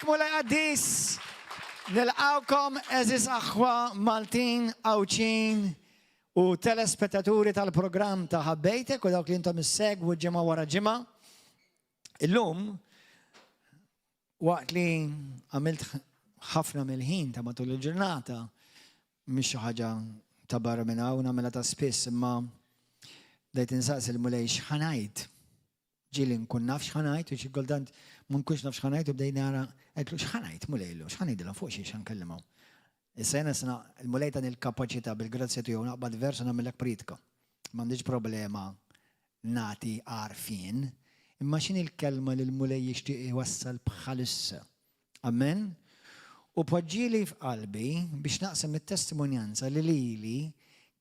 Nilqgħek Mulej Qaddis. Nilqgħukom għeżież aħwa Maltin, Għawdxin u telespettaturi tal-programm ta' Ħabbejtek u dawk li intom issegwu ġimgħa wara ġimgħa. Illum waqt li għamilt ħafna mill-ħin ta' matul il-ġurnata mhix xi ħaġa ta' barra minn hawn nagħmilha ta' spiss imma bdejt insaqsi l-Mulej x'ħa ngħid. Ġieli nkun naf x'ħa ngħid u xi kultant ma nkunx naf x'ħa ngħid u bdejt nara għedtlu x'ħa ngħid Mulej illum, x'ħa ngħidilhom fuq xiex ħa nkellimhom. Issa jiena sna l-Mulej tani l-kapaċità bil-grazzja tiegħu naqbad vers u nagħmillek prietka. M'għandix problema nagħti għarfien, imma x'inhi l-kelma li l-Mulej jixtieq iwassal bħalissa. Amen? U poġġieli f'qalbi biex naqsam it-testimonjanza li lili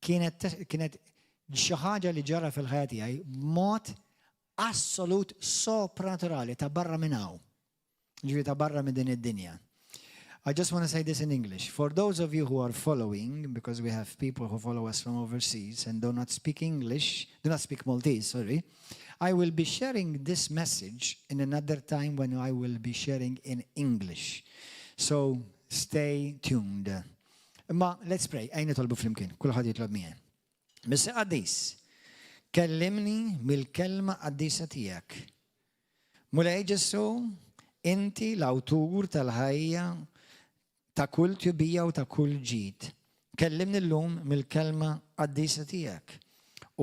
kienet kienet xi ħaġa li ġara fil-ħajja tiegħi b'mod assolut sopranaturali ta' barra minn hawn. Ġifieri ta' barra minn din id-dinja. I just want to say this in English. For those of you who are following, because we have people who follow us from overseas and do not speak English, do not speak Maltese, sorry, I will be sharing this message in another time when I will be sharing in English. So stay tuned. Imma let's pray, ejja nitolbu flimkien, kulħadd jitlob miegħi. Missier Qaddis, kellimni mill-kelma qaddisa tiegħek. Mulej Ġesù, inti l-awtur tal-ħajja ta' kull tjubija u ta' kull ġid. Kellimni llum mill-kelma qaddisa tiegħek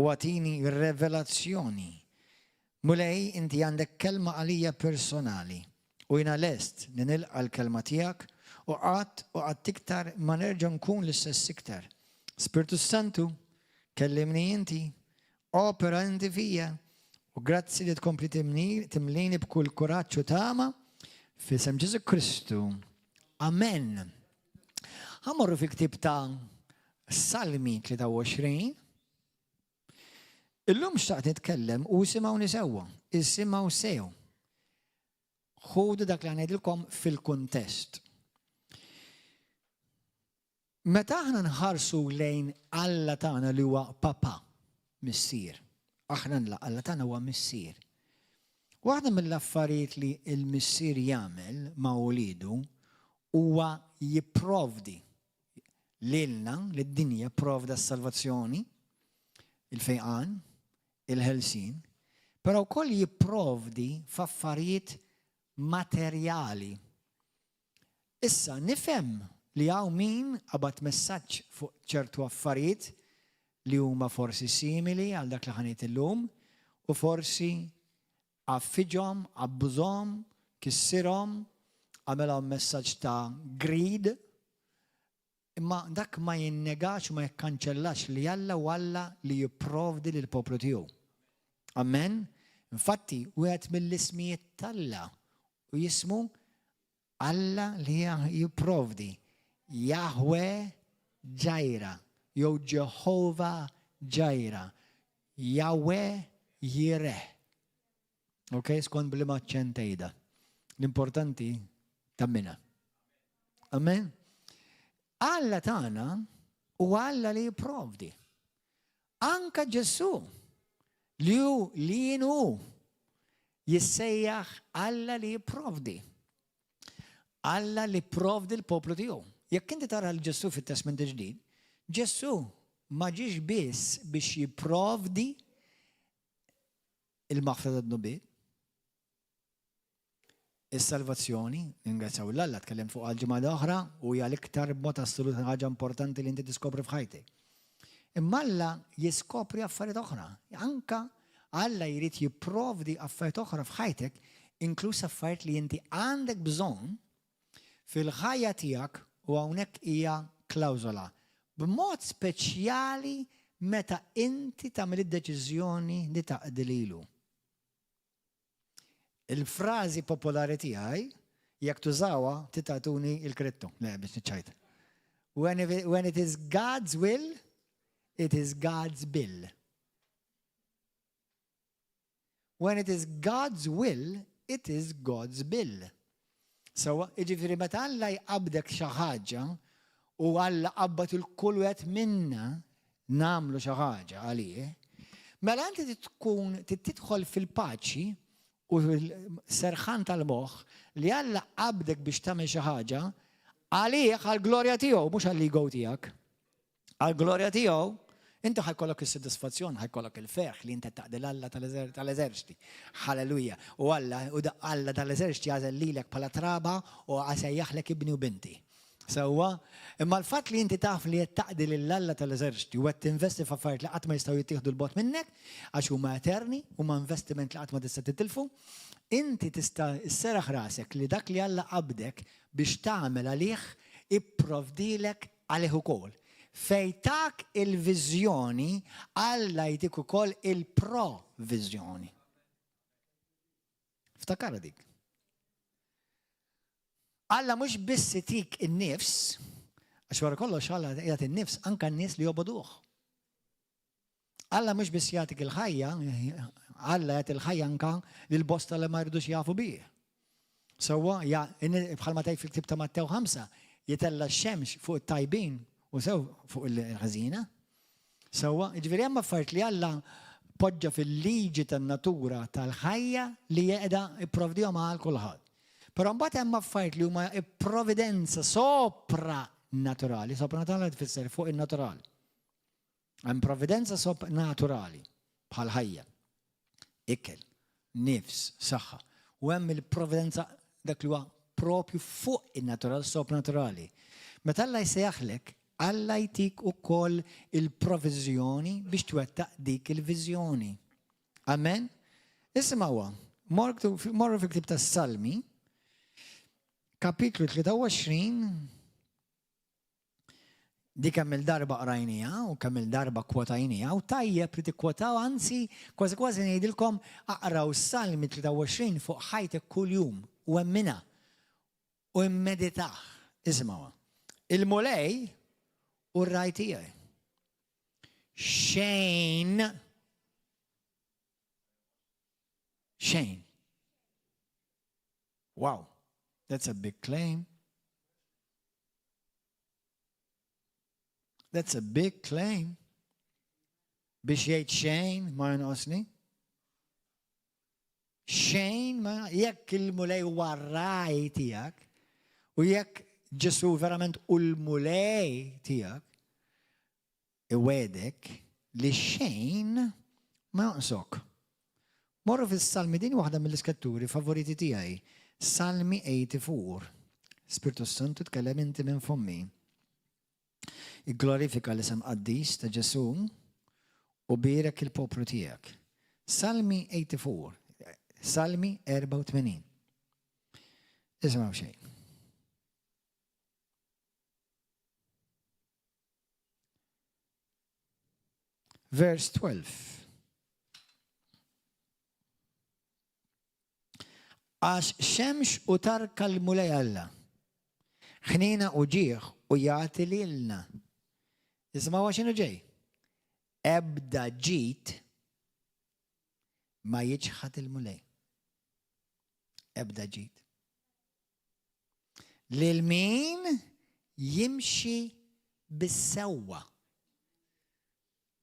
u agħtini revelazzjoni. Mulej, inti għandek kelma għalija personali u jiena lest li nilqa' l-kelma tiegħek u qatt u qatt iktar ma nerġa' nkun l-istess iktar. Spirtu Santu, kellimni inti, opera inti fija u grazzi li tkompli timlini b'kull kuraġġ u tama f'isem Ġesù Kristu. Amen. Ħa mmorru fil-ktieb ta' Salmi 23. Illum xtaqt nitkellem u isimgħuni sewwa, isimgħu sew. Ħudu dak li ngħidilkom fil-kuntest. Meta aħna nħarsu lejn Alla tagħna li huwa Papa, Missier. Aħna Alla tagħna huwa Missier. Waħda mill-affarijiet li l-Missier jagħmel ma' ulidu huwa jipprovdi lilna, lid-dinja pprovda s-salvazzjoni, il-fejqan, il-ħelsien, però wkoll jipprovdi f'affarijiet materjali. Issa nifhem li hawn min qabad messaġġ fuq ċertu affarijiet li huma forsi simili għal dak li ħa ngħid illum u forsi għaffiġhom, abbużhom, kissirhom, għamilhom messaġġ ta' greed. Imma dak ma jinnegax u ma jikkanċellax li Alla hu Alla li jipprovdi lill-poplu tiegħu. Amen? Infatti, wieħed mill-ismijiet t'Alla u jismu Alla li jipprovdi, Jahweh Ġajra, jew Ġeħova Ġajra, Jahweh Jireh. Ok, skont b'liema aċċent tgħidha. L-importanti tammina. Amen? Alla tagħna u Alla li jipprovdi. Anka Ġesù li hu li jien hu jissejjaħ Alla li jipprovdi. Alla li provdi l-poplu tiegħu. Jekk inti tara l Ġesù fit-Testment il-Ġdid, Ġesù ma ġiex biss biex jipprovdi il-maħfra tad-dnubiet, is-salvazzjoni, ningrazzjaw 'l Alla, tkellem fuq għal ġimgħa oħra u hija l-iktar b'mod assolut ħaġa importanti li inti tiskopri f'ħajtek. Imma Alla jiskopri affarijiet oħra. Anka Alla jrid jipprovdi affarijiet oħra f'ħajtek, inkluż affarijiet li inti għandek bżonn fil-ħajja tiegħek u hawnhekk hija klawżola. B'mod speċjali meta inti tagħmel id-deċiżjoni li taqdi lilu. Il-frażi popolari tiegħi, jekk tużawha titgħatuni il-krettu. Le, biex niċċajt. When, it, when it is God's will, it is God's bill. When it is God's will, it is God's bill. So, iġifiri, meta Alla jqabdek xi ħaġa u Alla qabbad il-kull wieħed minna nagħmlu xi ħaġa għalih, mela inti tkun tidħol fil-paċi. u serħan tal-moħħ li Alla qabdek biex tagħmel xi ħaġa għalih għall-glorja tiegħu, mhux għall-ego tiegħek. Għall-glorja tiegħu, inti ħa jkollok is-sodisfazzjon, ħa jkollok il-ferħ li inti taqdi l-Alla tal-eżerċti. Halleluja. U Alla, u Alla tal-eżerċti għażel lilek bħala traba u sejjaħlek ibni u binti. Sewwa? Imma l-fatt li inti taf li qed taqdi lil Alla tal-eżerċti u qed tinvesti f'affarijiet li qatt ma jistgħu jittieħdu 'l bogħod minnek, għax huma eterni, huma investiment li qatt ma tista' titilfu, inti tista' sserraħ rasek li dak li Alla qabdek biex tagħmel għalih ipprovdielek għalih ukoll. Fejn tak il-viżjoni, Alla jtik ukoll il-proviżjoni. Ftakarha dik. Alla mhux biss itik in-nifs, għax wara kollox Alla jagħti n-nifs anke n-nies li joboduh. Alla mhux biss jagħtik il-ħajja, Alla jagħti l-ħajja anke lil bosta li ma jridux jafu bih. Sewwa, bħalma tgħid fil-ktieb ta' Mattew 5, jitella' x-xemx fuq it-tajbin u sew fuq il-ħażina. Sewwa, jiġifieri hemm affarijiet li Alla poġġa fil-liġi tan-natura tal-ħajja li qiegħda ipprovdihom għal kulħadd. Però mbagħad hemm affarijiet li huma providenza sopranaturali, sopranaturali tfisser fuq in-natural. Hemm providenza sopranaturali bħal ħajja, ikel, nifs, saħħa. U hemm il-providenza dak li huwa propju fuq in-natural sopranaturali. Meta Alla jsejjaħlek, Alla jtik ukoll il-proviżjoni biex twettaq dik il-viżjoni. Amen? Isimgħuha, morru fil-ktieb tas-Salmi, kapitlu 23, di kemm il-darba qrajnija u kemm il-darba kwotajnija u tajjeb li tikkwotaw anzi kważi kważi ngħidilkom aqraw Salmi 23 fuq ħajtek kuljum u emminha U immeditah. Isimgħuha. Il-Mulej hu r-ragħaj tiegħi. Xejn xejn. Wow, that's a big claim. That's a big claim. Biex jgħid xejn ma jonqosni. Xejn ma jekk il-Mulej huwa r-ragħaj tiegħek u jekk Ġesù verament hu l-Mulej tiegħek, iwegħdek li xejn ma jonqsok. Morru fis-Salmi din waħda mill-iskritturi favoriti tiegħi, Salmi 84. Spirtu Santu tkellem inti minn fommi. Igglorifika l-isem qaddis ta' Ġesù u bierek il-poplu tiegħek. Salmi 84, Salmi 84. Isimgħu xejn. Verse 12. Għax xemx u tarka l-Mulej Alla. Ħniena u ġieħ u jagħti lilna. Isimgħu x'inhu ġej. Ebda ġid ma jiċħad il-Mulej. Ebda ġid. Lil min jimxi bis-sewwa.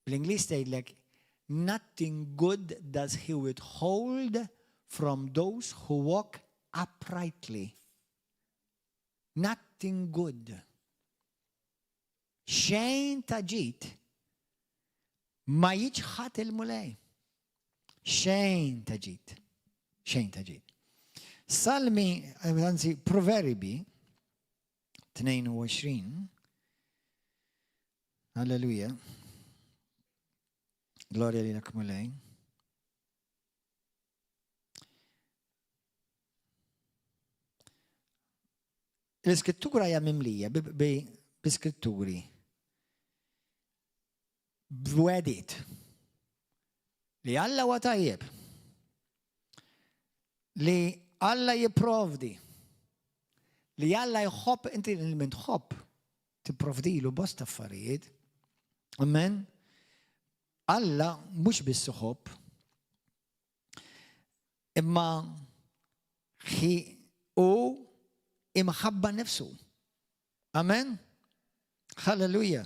Bl-Ingliż tgħidlek Nothing good does he withhold from those who walk uprightly. Nothing good. Xejn ta' ġid ma jiċħad il-Mulej. Xejn ta' ġid. Xejn ta' ġid. Salmi, anzi, Proverbi 22, Alleluja. Glorja lilek Mulej. L-iskrittura hija mimlija bi skritturi b'wegħdiet li Alla huwa tajjeb, li Alla jipprovdi, li Alla jħobb, inti lil min tħobb tipprovdilu bosta affarijiet. Amen. Alla mhux biss iħobb, imma hu imħabba nifsu. Amen? Halleluja.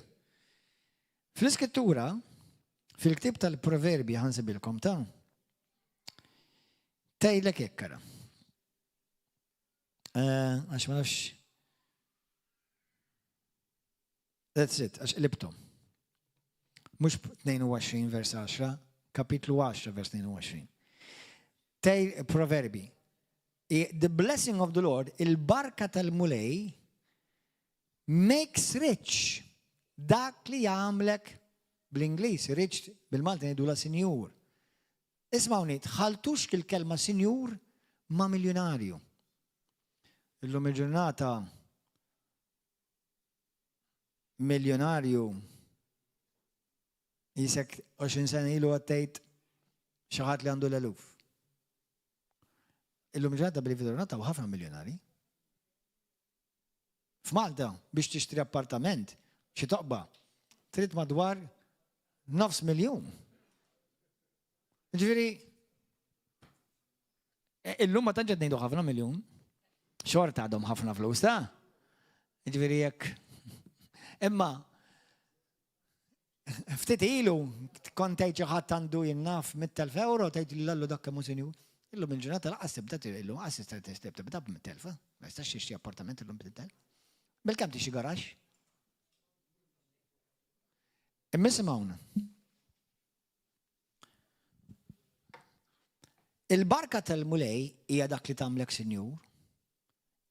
Fl-iskrittura, fil-ktib tal-Proverbi ħansibilkom ta' Tgħidlek hekk ara. Eh, għax ma nafx. That's it, għax qlibtom. Mhux 22 vers 10, kapitlu 10 vers 22. Tej proverbi. The blessing of the Lord, il-barka tal-mulej, makes rich dak li jagħmlek bl-Ingliż, rich bil-Malti ngħidula sinjur. Ismawni, tħaltux il-kelma sinjur ma' miljunarju. Illum il-ġurnata miljonarju jisek 20 sena ilu għattejt xi ħadd li għandu l-eluf. Illum il-ġurnata bil-ġurnata u ħafna miljonari. F'Malta biex tixtri appartament, xi toqba, trid madwar nofs miljun. Ġifieri, e, illum ma tantx qed ngħidu ħafna miljun, xorta għadhom ħafna flus ta' Ġifieri jekk. Imma ftit ilu kont tgħid xi ħadd għandu jinnaf 100,000 euro tgħid l-allu dak kemm hu sinjur. Illum il-ġurnata laqas tibda illum qas tibda b'100,000, eh? ma jistax tixtri appartament illum b'100,000. Bil-kemm tixtri garaxx? Imma isimgħuna. Il-barka tal-Mulej hija dak li tagħmlek sinjur,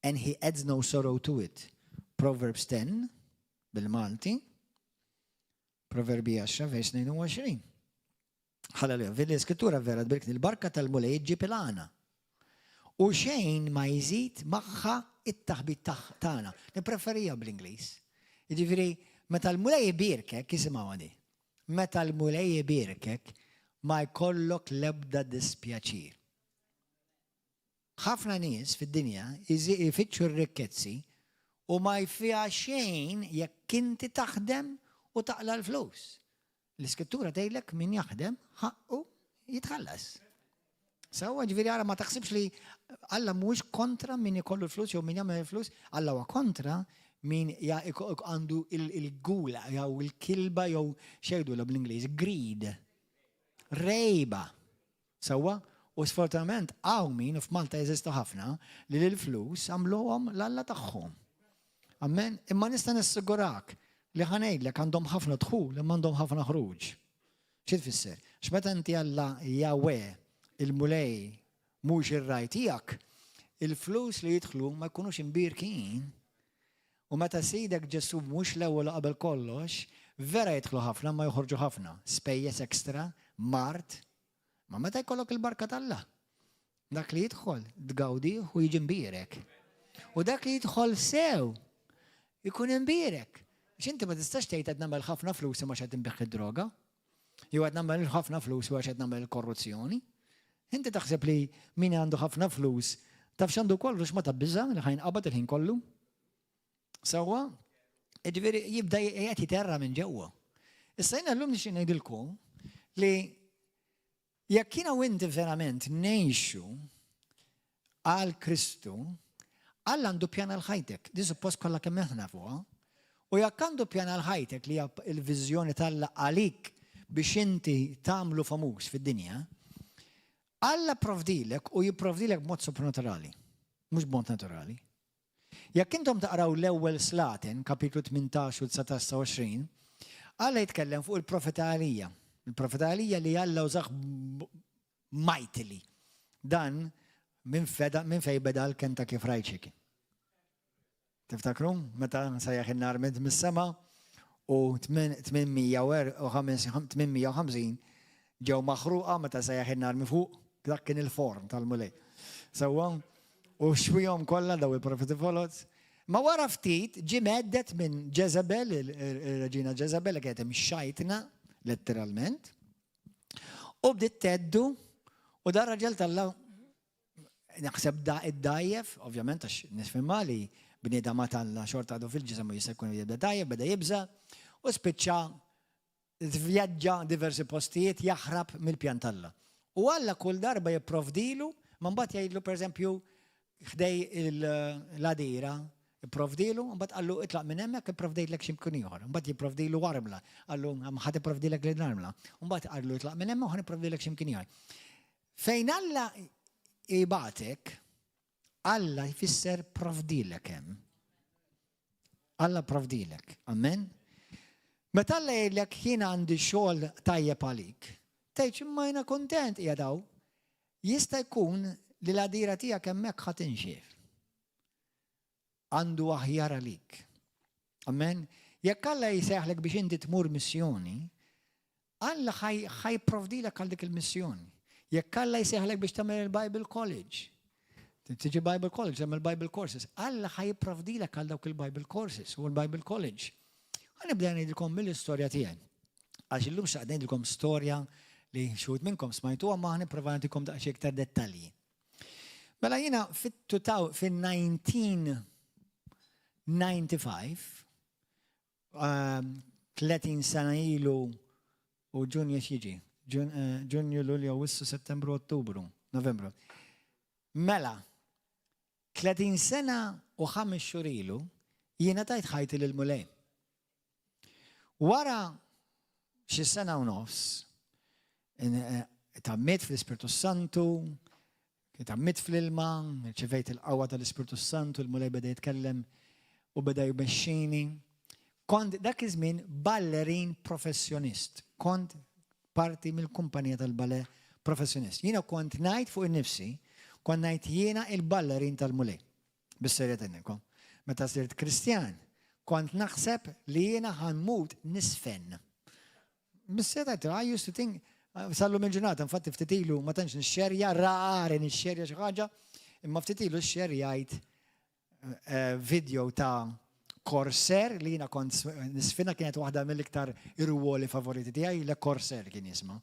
and he adds no sorrow to it. Proverbs 10 bil-Malti, Proverbi 10 vers 22. Halleluja, fil iskrittura vera tbirkni l-barka tal-Mulej ġġib il-għana. U xejn ma jżid magħha it-taħbit tagħna. Nippreferija bl-Ingliż. Jiġifieri, meta l-Mulej ibierkek, isimgħu di. Meta l-Mulej ibierkek, ma jkollok l-ebda dispjaċir. Ħafna nies fid-dinja jfittxu r-rikkezzi u ma jfiha xejn jekk inti taħdem u taqla' l-flus. L-Iskrittura tgħidlek min jaħdem ħaqqu jitħallas. Sewwa ġifieri ara ma taħsibx li Alla mhuwiex kontra min ikollu l-flus jew min jagħmel il-flus, Alla huwa kontra min għandu il-gula jew il-kilba jew xejdu bl-Ingliż, greed. Rejba. Sewwa? U sfortunatament hawn min, u f'Malta jeżistu ħafna, li lill-flus għamluhom l-alla tagħhom. Amen? Imma nista' nassigurak li ħa ngħidlek għandhom ħafna dħul imma għandhom ħafna ħruġ. Xi tfisser? X'meta inti Alla Jahweh, il-Mulej, mhux ir-ragħaj tiegħek, il-flus li jidħlu ma jkunux imbierkin. U meta Sidek Ġesù mhux l-ewwel u qabel kollox, vera jidħlu ħafna imma joħorġu ħafna. Spejjeż extra, mard. Ma meta jkollok il-barka t'Alla, dak li jidħol tgawdih u jiġi mbierek. U dak li jidħol sew ikun imbierek. Għax inti ma tistax tgħid qed nagħmel ħafna flus imma x'qed inbigħ id-droga. Jew qed nagħmel ħafna flus u għax qed nagħmel il-korruzzjoni. Inti taħseb li min għandu ħafna flus taf x'għandu kollu x'ma ta' biża' li ħajn qabad il-ħin kollu? Sewwa? Jiġifieri jibda qiegħed jiterra minn ġewwa. Issa jiena llum nixtieq ngħidilkom li jekk jiena u inti verament ngħixu għal Kristu, Alla għandu pjan għal ħajtek. Di suppost kollha kemm aħna fuqha. U jekk għandu pjan għal ħajtek li hija l-viżjoni t'Alla għalik biex inti tagħmlu famuż fid-dinja, Alla provdilek u jipprovdilek b'mod sopranaturali, mhux b'mod naturali. Jekk intom taqraw l-Ewwel Slaten, kapitlu 18 u 19 sa 20, Alla jitkellem fuq il-profeta Elija. Il-profeta Elija li Alla użah mightily. Dan minn feda minn fejn beda l-Kentucky Fried Chicken. Tiftakru meta sejjaħ in-nar minn mis-sema u 850 ġew maħruqa meta sejjaħ in-nar minn fuq, dak kien il-forn tal-Mulej. Sewwa, u xwihom kollha daw il-profeti foloz. Ma wara ftit ġie mhedded minn Ġeżebel, ir-reġina Ġeżebel li kienet imxajtna letteralment, u bdiet theddu u dar raġel t'Alla Naħseb da iddgħajjef, ovvjament għax nifhimha li bniedem ma t'Alla xorta għadu fil-ġisem u jista' jkun jibda dgħajjef, beda jibża' u spiċċa vjaġġa diversi postijiet jaħrab mill-pjan t'Alla. U Alla kull darba jipprovdilu, ma mbagħad jgħidlu pereżempju ħdej l-għadira, ipprovdilu, mbagħad qallu itlaq minn hemmhekk ipprovdejtlek xi mkien ieħor. Mbagħad jipprovdilu armla, qallu ħa tipprovdilek lil armla. Mbagħad qallu itlaq minn hemmhekk u ħa nipprovdilek xi mkien ieħor. Fejn Alla jibgħatek, Alla jfisser provdilek hemm. Alla provdilek. Amen? Meta Alla jgħidlek jiena għandi xogħol tajjeb għalik, tgħidx imma jiena kuntent qiegħed hawn. Jista' jkun li l-għadira tiegħek hemmhekk ħa tinxef. Għandu aħjar għalik. Amen? Jekk Alla jsejħlek biex inti tmur missjoni, Alla ħa jipprovdilek għal dik il-missjoni. Jekk Alla jsejħlek biex tagħmel il-Bible College, tiġi Bible College, tagħmel Bible Courses, Alla ħa jipprovdilek għal dawk il-Bible Courses u l-Bible College. Ħa nibda ngħidilkom mill-istorja tiegħi. Għax illum xaqt ngħidilkom storja li xi minnkom smajtuha ma ħa nipprova nagħtikom daqsxejn iktar dettalji. Mela jiena fit-1995, 30 sena ilu u Ġunju x'jiġi? Ġunju, Lulju, Awwissu, Settembru, Ottubru, Novembru. Mela, 30 sena u 5 xhur ilu jiena tajt ħajti lill-Mulej. Wara xi sena u nofs, tgħammidt fl-Ispirtu Santu, tgħammidt fl-ilma, rċevejt il-qawwa tal-Ispirtu Santu, il-Mulej beda jitkellem u beda jmexxini. Kont dak iż-żmien ballerin professjonist. Kont parti mill-kumpanija tal-ballet professjonist. Jiena kont ngħid fuq innifsi, kont ngħid jiena il-ballerin tal-Mulej. Bis-serjetà ngħidilkom. Meta sirt Kristjan, kont naħseb li jiena ħa nmut nisfen. Bis-serjetà, I used to think, sal-lum il-ġurnata, infatti ftit ilu ma tantx nixxerja, rari nixxerja xi ħaġa, imma ftit ilu xxerjajt eh, video ta' Corsair li jiena kont nisfina kienet waħda mill-iktar irwoli favoriti tiegħi, Le Corsair kien jisma.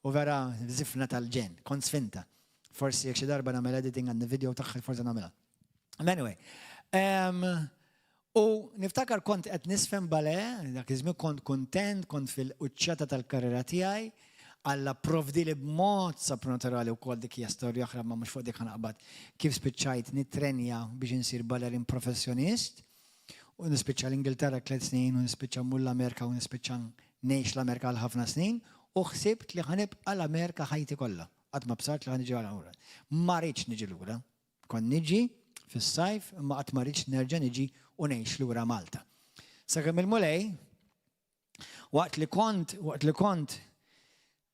U vera zifna tal-ġen, kont sfinta. Forsi jekk xi darba nagħmel editing għandi video tagħha forsi nagħmilha. Anyway, um, u niftakar kont qed nisfen bale, dak iż-żmien kont kuntent, kont fil-quċċata tal-karriera tiegħi, Alla provdi li b'mod sopranaturali wkoll dik hija storja oħra ma mhux fuq dik ħanaqbad kif spiċċajt nitrenja biex insir ballerin professjonist u nispiċċa l-Ingilterra tliet snin u nispiċċa mmur l-Amerika u nispiċċa ngħix l-Amerika għal ħafna snin u ħsibt li ħanibqa' l-Amerika ħajti kollha. Qatt ma bsart li ħa niġi lura. Ma ridtx niġi lura. Kont niġi fis-sajf imma qatt ma ridtx nerġa' niġi u ngħix lura Malta. Sakemm il-Mulej, waqt li kont, waqt li kont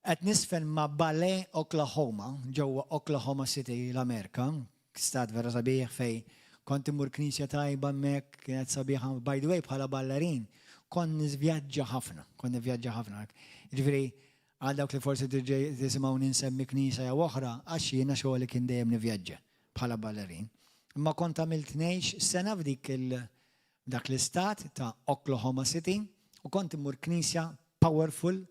qed nisfen ma' Ballet Oklahoma, ġewwa Oklahoma City l-Amerika, stat vera sabiħ fej kont immur knisja tajba hemmhekk, kienet sabiħa, by the way bħala ballerin, kont nivvjaġġa ħafna, kont nivvjaġġa ħafna. Jiġifieri Għal dawk li forsi tisimgħuni nsemmi knisja jew oħra, għax jiena xogħli kien dejjem nivvjaġġa bħala ballerin. Imma kont għamilt ngħix sena f'dik il dak l-istat ta' Oklahoma City u kont immur knisja powerful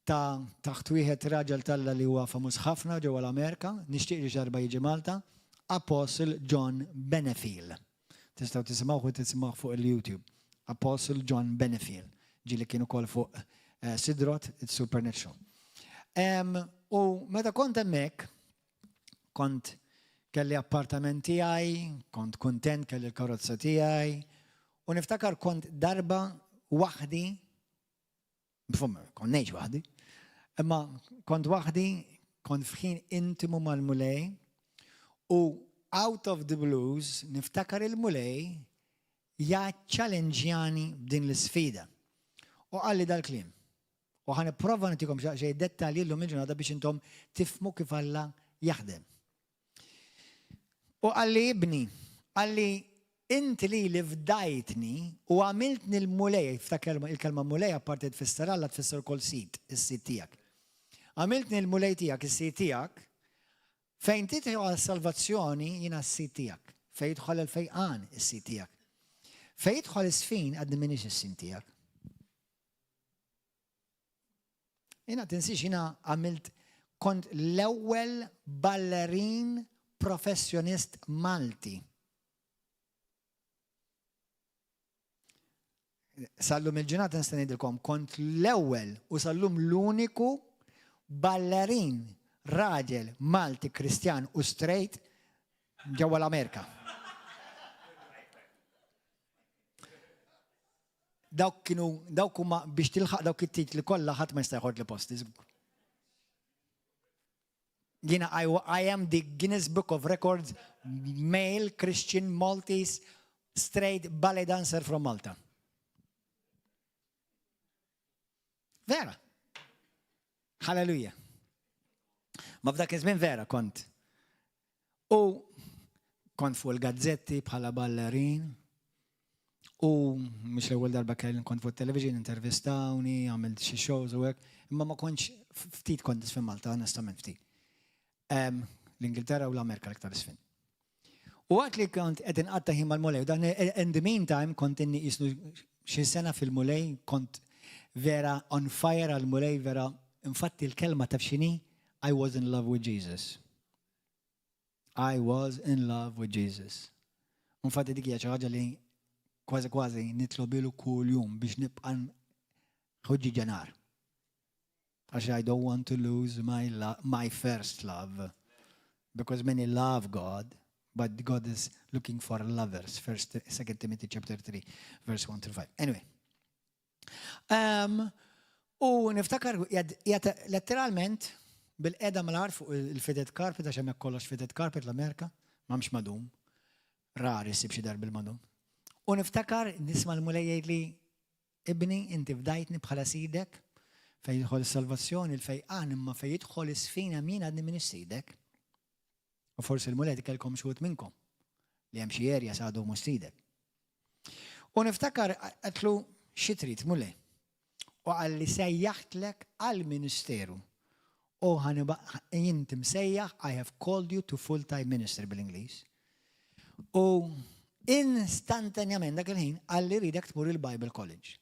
ta' taħt wieħed raġel t'Alla li huwa famuż ħafna ġewwa l-Amerika, nixtieq li xi darba jiġi Malta, Apostle John Benefiel. Tistgħu tisimgħuh u tisimgħuh fuq il-YouTube. Apostle John Benefiel, ġieli kien ukoll fuq eh, Sidrot, it's Supernatural. U meta kont hemmhekk, kont kelli appartament tiegħi, kont kuntent kelli l-karozza tiegħi, u niftakar kont darba waħdi Kont ngħix waħdi. Imma kont waħdi, kont f'ħin intimu mal-Mulej u out of the blues niftakar il-Mulej jaċċalenġjani b'din l-isfida. U qalli dal-kliem. U ħa nipprova nagħtikom xi dettalji llum il-ġurnata biex intom tifhmu kif Alla jaħdem. U qalli ibni, qalli inti lili fdajtni u għamiltni l-Mulej, ftakar il-kelma Mulej apparti tfisser Alla tfisser ukoll sid, is-sid tiegħek. Għamiltni l-Mulej tiegħek, is-sid tiegħek, fejn tidħol salvazzjoni jiena s-sid tiegħek, fejn jidħol il-fejqan is-sid tiegħek. Fejn jidħol is-sfin għadni m'iniex is-sid tiegħek. Jiena tinsiex jiena għamilt kont l-ewwel ballerin professjonist Malti. Sallum il-ġurnata nista' ngħidilkom kont l-ewwel u sallum l-uniku ballerin raġel Malti Kristjan u straight ġewwa l-Amerika. Dawk kienu, dawk huma biex tilħaq dawk it-titli kollha ħadd ma jista' jħodli posti żgur. Jiena I, I am the Guinness Book of Records male Christian Maltese straight ballet dancer from Malta. Vera. Halleluja. Ma f'dak iż-żmien vera kont. U kont fuq il-gazzetti bħala ballerin. U mhux l-ewwel darba kelli kont fuq television intervistawni, għamilt xi shows u hekk, imma ma kontx ftit kont nisfin Malta, onestament ftit. L-Ingilterra u l-Amerika l-iktar isfin. U għat li kont qed inqatta' ħin mal-Mulej, dan in the meantime kont inni jisnu xi sena fil-Mulej, kont vera on fire għal-Mulej, vera, infatti l-kelma taf x'inhi, I was in love with Jesus. I was in love with Jesus. Infatti dik hija xi ħaġa li kważi kważi nitlobilu kuljum biex nibqa' ħuġġi ġenar. Għax I don't want to lose my, my first love. Because many love God, but God is looking for lovers. First, Second Timothy chapter 3, verse 1 to 5. Anyway. Um, u niftakar jgħat letteralment bil-qeda mal-art fuq il-fitted carpet, għax hemmhekk kollox fitted carpet l-Amerika, m'hemmx madum. Rari ssib xi darbi l-madum. U niftakar nisma' l-Mulej jgħidli Ibni, inti fdajtni bħala sidek, fejn jidħol is-salvazzjoni, il-fejqan, imma fejn jidħol is-sfina jien għadni m'iniex sidek. U forsi l-Mulej kellkom xi wħud minnkom li hemm xi areas għadu mhux sidek. U niftakar għedtlu xi trid Mulej. U qalli sejjaħtlek għall-ministeru. U inti msejjaħ I have called you to full-time ministry bil-Ingliż. U instantanjament dak il-ħin qalli rridek tmur il-Bible College.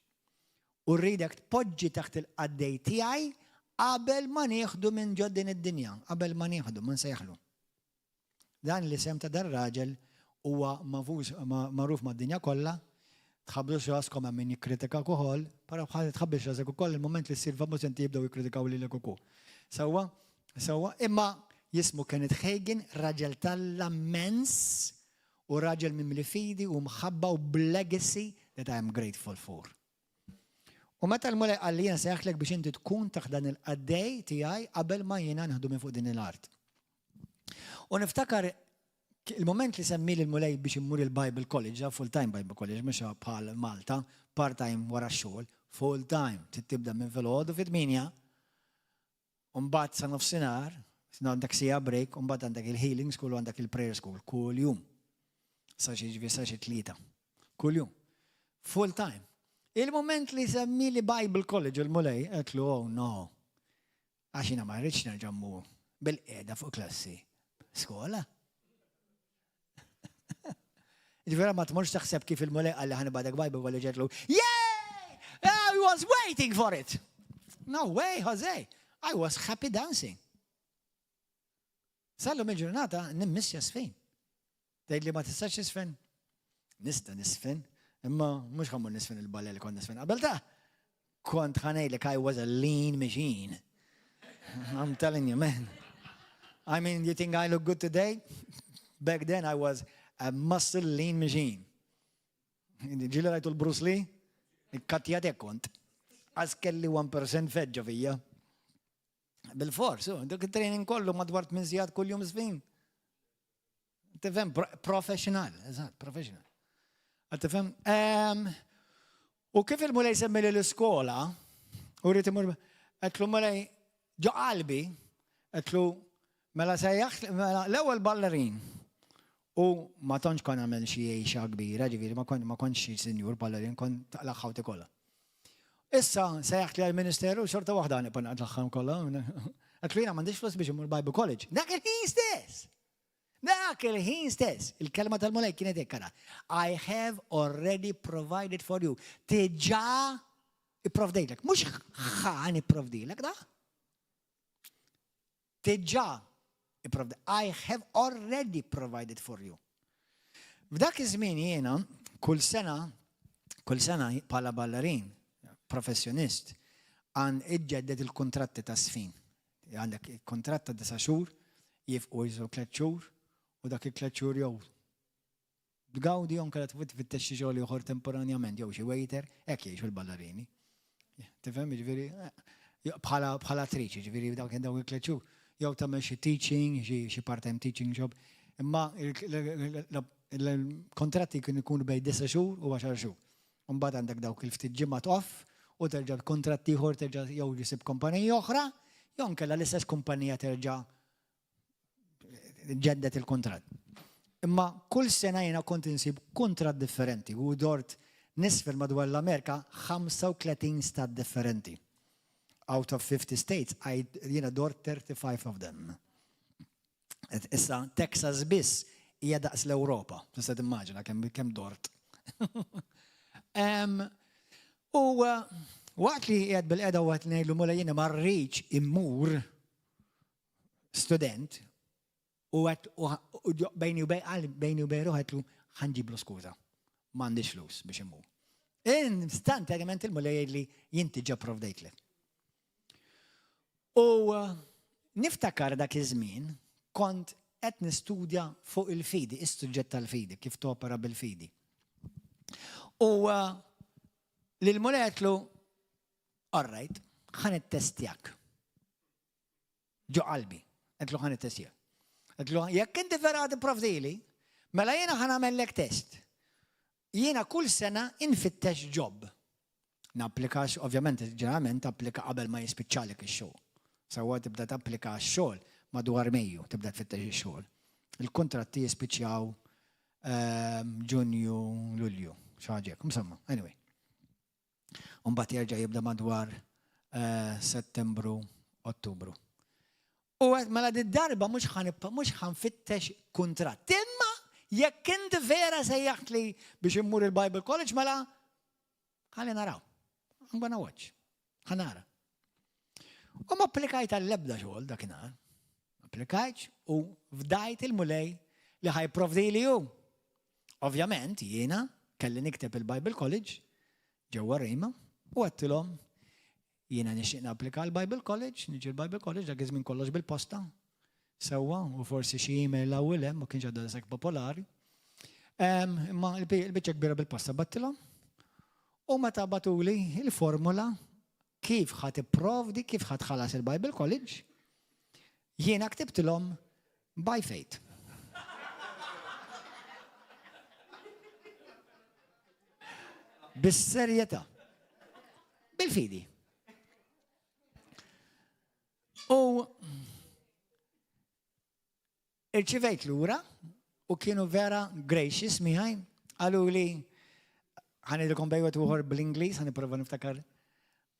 U rridek tpoġġi taħt il-qaddej tiegħi qabel ma nieħdu minn ġo din id-dinja, qabel ma nieħdu, ma nsejjaħlu. Dan l-isem ta' dan raġel huwa magħruf mad-dinja kollha, tħabbdux raskom hemm min jikkritikak ukoll, però bħal tħabbix rasek ukoll il-mument li ssir famuż inti jibdew jikkritikaw lilek ukoll. Sewwa? Sewwa? Imma jismu Kenneth Hagin, raġel t'Alla mmens u raġel mimli fidi u mħabba u b'legacy that I am grateful for. U meta l-Mulej qalli jiena sejjaħtlek biex inti tkun taħt dan il-qaddej tiegħi qabel ma jiena nħdu minn fuq din l-art. U niftakar il-moment li semmi l-Mulej biex immur il-Bible College, full-time Bible College, mhux bħal Malta, part-time wara x-xogħol, full-time, tibda minn filgħodu fit-8, U mbagħad sa nofsinhar, għandek siegħa break, u mbagħad għandek il-healing school u għandek il-prayer school kull jum. Sa xi ġifieri sa xi tlieta. Kull jum. Full time. Il-moment li semmi li Bible College il-Mulej, għedtlu, oh no. Għax jiena ma rridx nerġa' mmur bil-qiegħda fuq klassi. Skola. Ġifieri ma tmurx taħseb kif il-Mulej qalli ħa nibgħatek Bible College għedtlu, Yay! I was waiting for it! No way, Jose! I was happy dancing. Sallum il-ġurnata nimmissja sfin. Tgħid li ma tistax tisfen? Nista' nisfen, imma mhux ħammur nisfen il-ballet li kont nisfen qabel ta' kont ħa ngħidlek I was a lean machine. I'm telling you, man. I mean, you think I look good today? Back then I was a muscle lean machine. Ġieli rajtu l-Bruce Lee? Ikkatjat kont. Għaz kelli 1% feġġa fija. Bil-fors, dak il-training kollu madwar 8 sigħat kull jum żfin. Tifhem, professional, eżatt, professional. Tifhem? U kif il-Mulej semmi l-iskola, u rrid imur, għedtlu Mulej, ġo qalbi, għedtlu, mela sejjaħ, mela l-ewwel ballerin. U ma tantx kon għamel xi għejxa kbira, ġifieri ma kont ma kontx xi sinjur ballerin, kont taqlaħħaw kollha. Issa sejjaħt li għal-ministeru xorta waħda nibqa' naqlaħħam kollha. Għedtlu jiena m'għandix flus biex imur Bible College. Dak il-ħin stess! Dak il-ħin stess, il-kelma tal-Mulej kienet hekk ara. I have already provided for you. Diġà ipprovdejtlek. Mhux ħa nipprovdilek da. Diġà ipprovdejt. I have already provided for you. F'dak iż-żmien jiena kull sena, kull sena bħala ballerin, professjonist, għan iġġedded il-kontratti ta' sfin. Għandek kontratt ta' 9 xhur, jifqu jiżu 3 xhur, u dak il-3 xhur jew tgawdi jew inkella tfittex xi xogħol ieħor temporanjament jew xi waiter, hekk jgħixu l-ballerini. Tifhem, jiġifieri, bħala attriċi, ġifieri dawk dawk il-3 xhur. jew tagħmel xi teaching, xi part-time teaching job. Imma il-kontratti kienu jkunu bejn disa' xhur u għaxar xhur. Imbagħad għandek dawk il-ftit ġimgħat off u terġa' kuntratt ieħor terġa' jew jsib kumpanija oħra, jew inkella l-istess kumpanija terġa' ġeddet il-kuntratt. Imma kull sena jiena kont insib kuntratt differenti u dort nisfel madwar l-Amerika 35 stat differenti. Out of 50 states, jiena dort 35 of them. Issa, Texas biss hija daqs l-Ewropa. Tista' timmaġina kemm dort. U waqt li qiegħed bil-qeda waqt ngħidlu mula jiena ma rridx immur student u għet bejni u bejni u bejn ruħetlu ħanġiblu skuża. M'għandix flus biex immur. Instantanjament il-Mulej jgħidli jinti ġa provdejtlek. U niftakar dak iż-żmien kont qed nistudja fuq il-fidi, is-suġġett tal-fidi, kif topera bil-fidi. U lil Mulej għedtlu, all right, ħa nittestjak. Ġo qalbi, għedtlu ħa nittestjak. Għedtlu, jekk inti vera għad tipprovdili, mela jiena ħa nagħmellek test. Jiena kull sena infittex job. Napplika, ovvjament, ġeneralment tapplika qabel ma jispiċċalek ix-xogħol. Sewwa tibda tapplika għax-xogħol madwar Mejju, tibda tfittex ix-xogħol. Il-kuntratti jispiċċaw ehm, Ġunju, Lulju, xi ħaġa hekk, insomma, anyway. U mbagħad jerġa' jibda madwar eh, Settembru, Ottubru. U għedt mela did-darba mhux mhux ħa nfittex kuntratt. Imma jekk inti vera sejjaħtli biex immur il-Bible College mela ħalli naraw. I'm gonna watch. Ħa nara. U ma applikajt għall-ebda xogħol dakinhar. Applikajtx u fdajt il-Mulej li ħa jipprovdili hu. Ovvjament jiena kelli nikteb il-Bible College ġewwa Rima u għedtilhom Jiena nixtieq napplika għall-Bible College, niġi l-Bible College, dak iż-żmien kollox bil-posta. Sewwa, u forsi xi email hawn u hemm, ma kienx għadha daqshekk popolari. Imma l-biċċa kbira bil-posta battilhom. U meta batuli il-formula kif ħa tipprovdi, kif ħa tħallas il-Bible College, jiena ktibtilhom by faith. Bis-serjetà. Bil-fidi. U irċivejt lura u kienu vera gracious miħaj, għalu li ħanidilkom bejwet uħor bl-Inglis, ħaniprofa niftakar.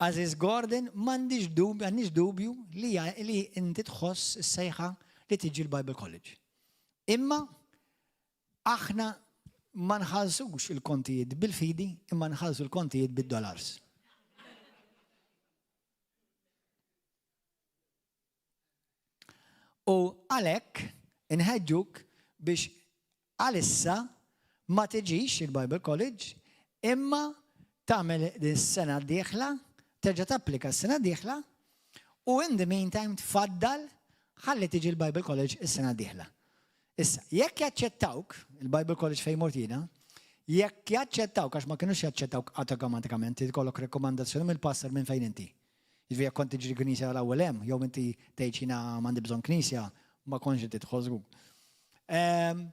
Aziz Gordon, m'għandix dubju, għandix dubju li, li inti tħoss is-sejħa li tiġi l-Bible College. Imma Aħna ma nħallsux il-kontijiet bil-fidi imma nħallsu l-kontijiet bid-dollars. U għalhekk inħeġġuk biex għalissa ma tiġix il-Bible College imma tagħmel din is-sena d-dieħla, terġa' tapplika s-sena d-dieħla u in the meantime tfaddal ħalli tiġi l-Bible College is-sena d-dieħla. Issa, jekk jaċċettawk, il-Bible College fejn mort jiena, jekk jaċċettawk, għax ma kinux jaċċettawk awtomatikament, trid ikollok rekkomandazzjoni mill-pastor minn fejn inti. Jiġifieri jekk kont tiġri knisja l-ewwel hemm, jew inti tgħid jiena m'għandi bżonn knisja, ma kontx tidħol żgur. Ehm,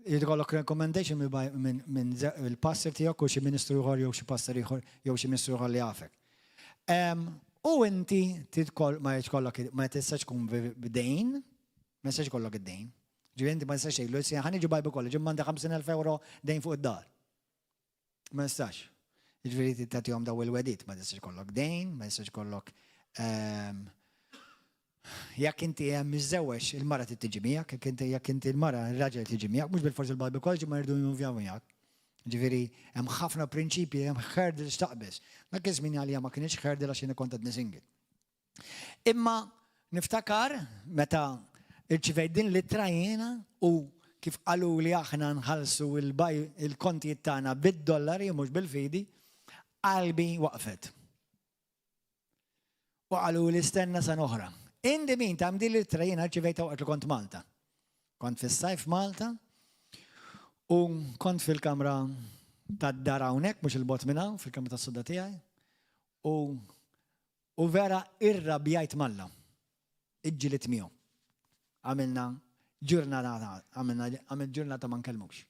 jrid ikollok recommendation minn il-pastor tiegħek u xi ministru ieħor jew xi pastor ieħor jew xi ministru ieħor li jafek. Ehm, u inti tidkol ma jkollok ma tistax tkun b'dejn, Ma jistax ikollok id-dejn. Ġifieri inti ma tistax tgħidlu issa ħa niġi Bible College imma għandi 50,000 euro dejn fuq id-dar. Ma tistax. Ġifieri tagħtihom daw il-wedit, ma tistax ikollok dejn, ma tistax ikollok ehm, jekk inti hemm miżżewweġ il-mara trid tiġi miegħek, jekk inti jekk inti l-mara ir-raġel tiġi miegħek, mhux bil-forsi il-Bible College ma jridu jinvjaw miegħek. Ġifieri hemm ħafna prinċipji, hemm hurdles taqbeż. Dak iż-żmien għalija ma kienx hurdle għax jiena kont għadni single. Imma niftakar meta rċivejt din l-ittra jiena u kif qaluli aħna nħallsu il-kontijiet tagħna bid-dollari u mhux bil-fidi, qalbi waqfet. U qaluli stenna sena oħra. In the meantime, din l-ittra jiena rċivejtha waqt li kont Malta. Kont fis-sajf Malta u kont fil-kamra tad-dar hawnhekk mhux il-bogħod minn hawn, fil-kamra tas-sodda tiegħi. U U vera irrabjajt m'Alla. Iġġilidt miegħu. Għamilna ġurnata, għamilna għamil ġurnata ma nkellmux.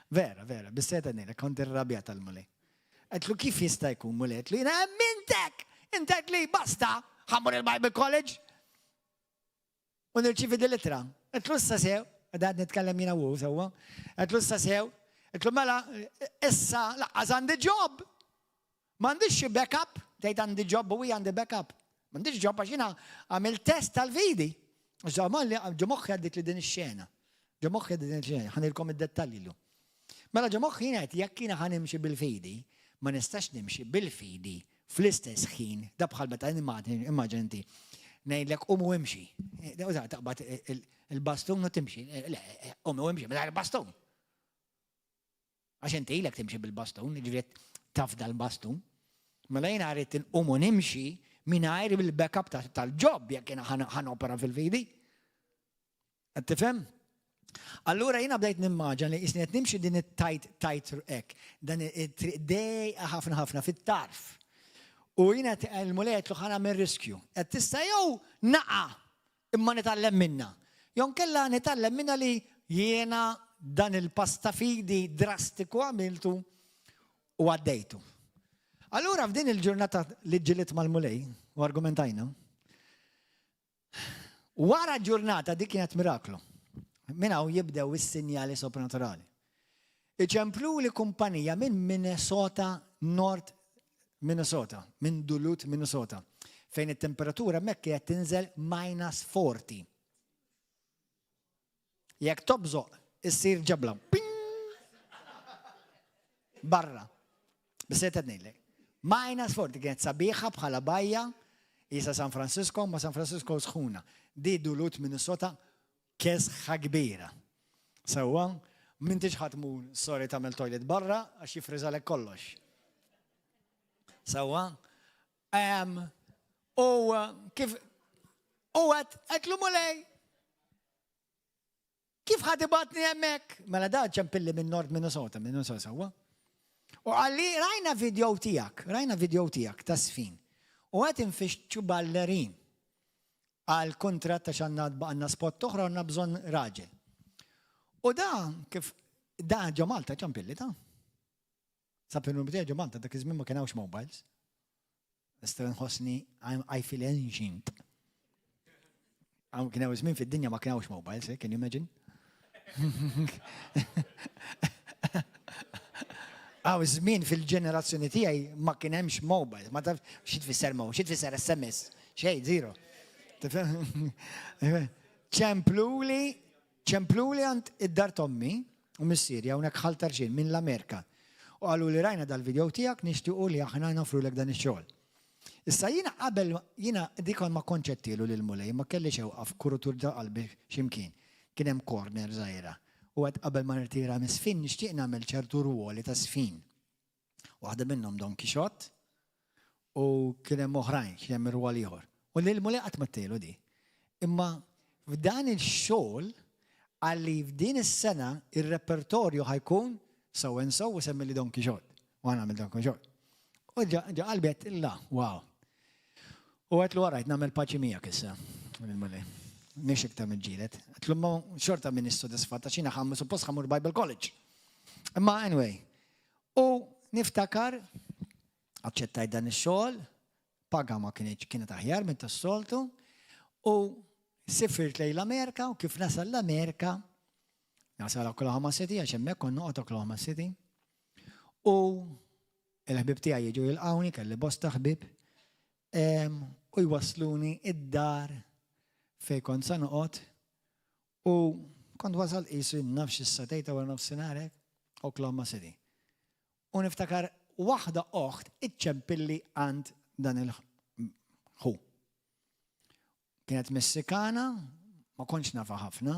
Vera, vera, bis-seta ngħidlek kont irrabjat tal-Mulej. Għedtlu kif jista' jkun Mulej? Għedtlu jiena emmintek! Intek li basta, ħammur il-Bible College. U nirċievi din l-ittra. Għedtlu issa sew, għad nitkellem jiena u sewwa. Għedtlu issa sew, għedtlu mela issa laqqas għandi job. M'għandix xi backup, tgħid għandi job u għandi backup. M'għandix job għax jiena għamil test tal-vidi. Ġo moħħi għaddit li din ix-xena. Ġo moħħi għaddit din ix-xena, ħanilkom id-dettalji llum. Mela ġo moħħi jien qed jekk jiena ħa nimxi bil-fidi, ma nistax nimxi bil-fidi fl-istess ħin, da bħal meta immaġin inti ngħidlek qum u imxi. Taqbad il-bastun u timxi. Le, qum u imxi, mela il-bastun. Għax inti ilek timxi bil-bastun, jiġifieri taf dal-bastun. Mela jiena rrid inqum u nimxi mingħajr il-backup tal-ġob jekk jiena ħanopera fil-fidi. Qed tifhem? Allura jiena bdejt nimmaġina li qisni qed nimxi din it-tajt tajt hekk, dan it-triq dejqa ħafna ħafna fit-tarf. U jiena il-Mulej għedtlu ħa nagħmel riskju. Qed tista' jew naqa' imma nitgħallem minnha. Jew nkella nitgħallem minnha li jiena dan il-pass ta' fidi drastiku għamiltu u għaddejtu. Allura f'din il-ġurnata li ġġilidt mal-Mulej u argumentajna, Wara ġurnata dik kienet miraklu. Minn hawn jibdew is-sinjali sopranaturali. Iċempluli kumpanija minn Minnesota, North Minnesota, minn Duluth, Minnesota, fejn it-temperatura hemmhekk kienet tinżel minus 40. Jekk tobżoq, issir ġebla. Barra. Biss qed ngħidlek. Minus 40 kienet sabiħa bħala bajja, isa San Francisco, ma San Francisco sħuna. Di Duluth, Minnesota, kesħa kbira. Sewwa, m'intix ħa tmur, sorry tagħmel toilet barra għax jifriżalek kollox. Sewwa, u kif u għed għedtlu Mulej, Kif ħa tibgħatni hemmhekk? Mela da ċempilli minn Nord Minnesota, Minnesota sewwa. U qalli rajna video tiegħek, rajna video tiegħek ta' sfin. U qed infixxu ballerin għal kuntratt għax għandna għandna spot oħra għandna bżonn raġel. U da kif da ġo Malta ċempilli ta' Sab il-numru tiegħi ġo Malta dak iż-żmien ma kien hawnx mobiles. Nista' nħossni I feel ancient. Hawn kien hawn żmien fid-dinja ma kien hawnx mobiles, eh, can you imagine? Hawn żmien fil-ġenerazzjoni tiegħi ma kien hemmx mobile, ma taf xi tfisser mobile, xi tfisser SMS, xejn, zero. Ċempluli, ċempluli għand id-dar t'ommi u missieri hawnhekk Ħal Tarxien minn l-Amerika. U qaluli rajna dal-video tiegħek nixtiequ li aħna noffrulek dan ix-xogħol. Issa jiena qabel jiena dik ma kontx għedtielu lill-Mulej, ma kelli xewqa f'kurutur ta' qalbi xi mkien. Kien hemm corner żgħira. U għedt qabel ma nirtira mis-żfin nixtieq nagħmel ċertu rwoli ta' żfin. Waħda minnhom Don Quixote u kien hemm oħrajn, kien hemm irwol ieħor. U lil Mulej qatt ma għedtielu di. Imma f'dan il-xogħol qalli f'din is-sena ir-repertorju ħa jkun so and so u semmili Don Quixote. U għana għamil Don Quixote. U ġa qalbi għedt la, wow. U għedtlu għarajt nagħmel paċi miegħek issa. Mulej. Mhix iktar mill-ġielet. Għedtlu ma xorta minn issodisfatta xina ħammu suppost ħamur Bible College. Imma anyway, U niftakar, aċċettajt dan ix-xogħol, paga ma kinitx kienet aħjar minn tas-soltu, u sifirt lejn l-Amerika u kif nasal l-Amerika, nasal Oklahoma City, għax hemmhekk kont noqgħod Oklahoma City, u il-ħbib tiegħi jiġu jilqawni, kelli bosta ħbib, u jwassluni id-dar fejn kont sa noqgħod U kont wasalt qisu jien naf xi s-sagħtejn ta' wara nofsinhar hekk, Oklahoma City. U niftakar waħda oħt iċċempilli għand dan il-ħu. Kienet Messikana, ma kontx nafha ħafna,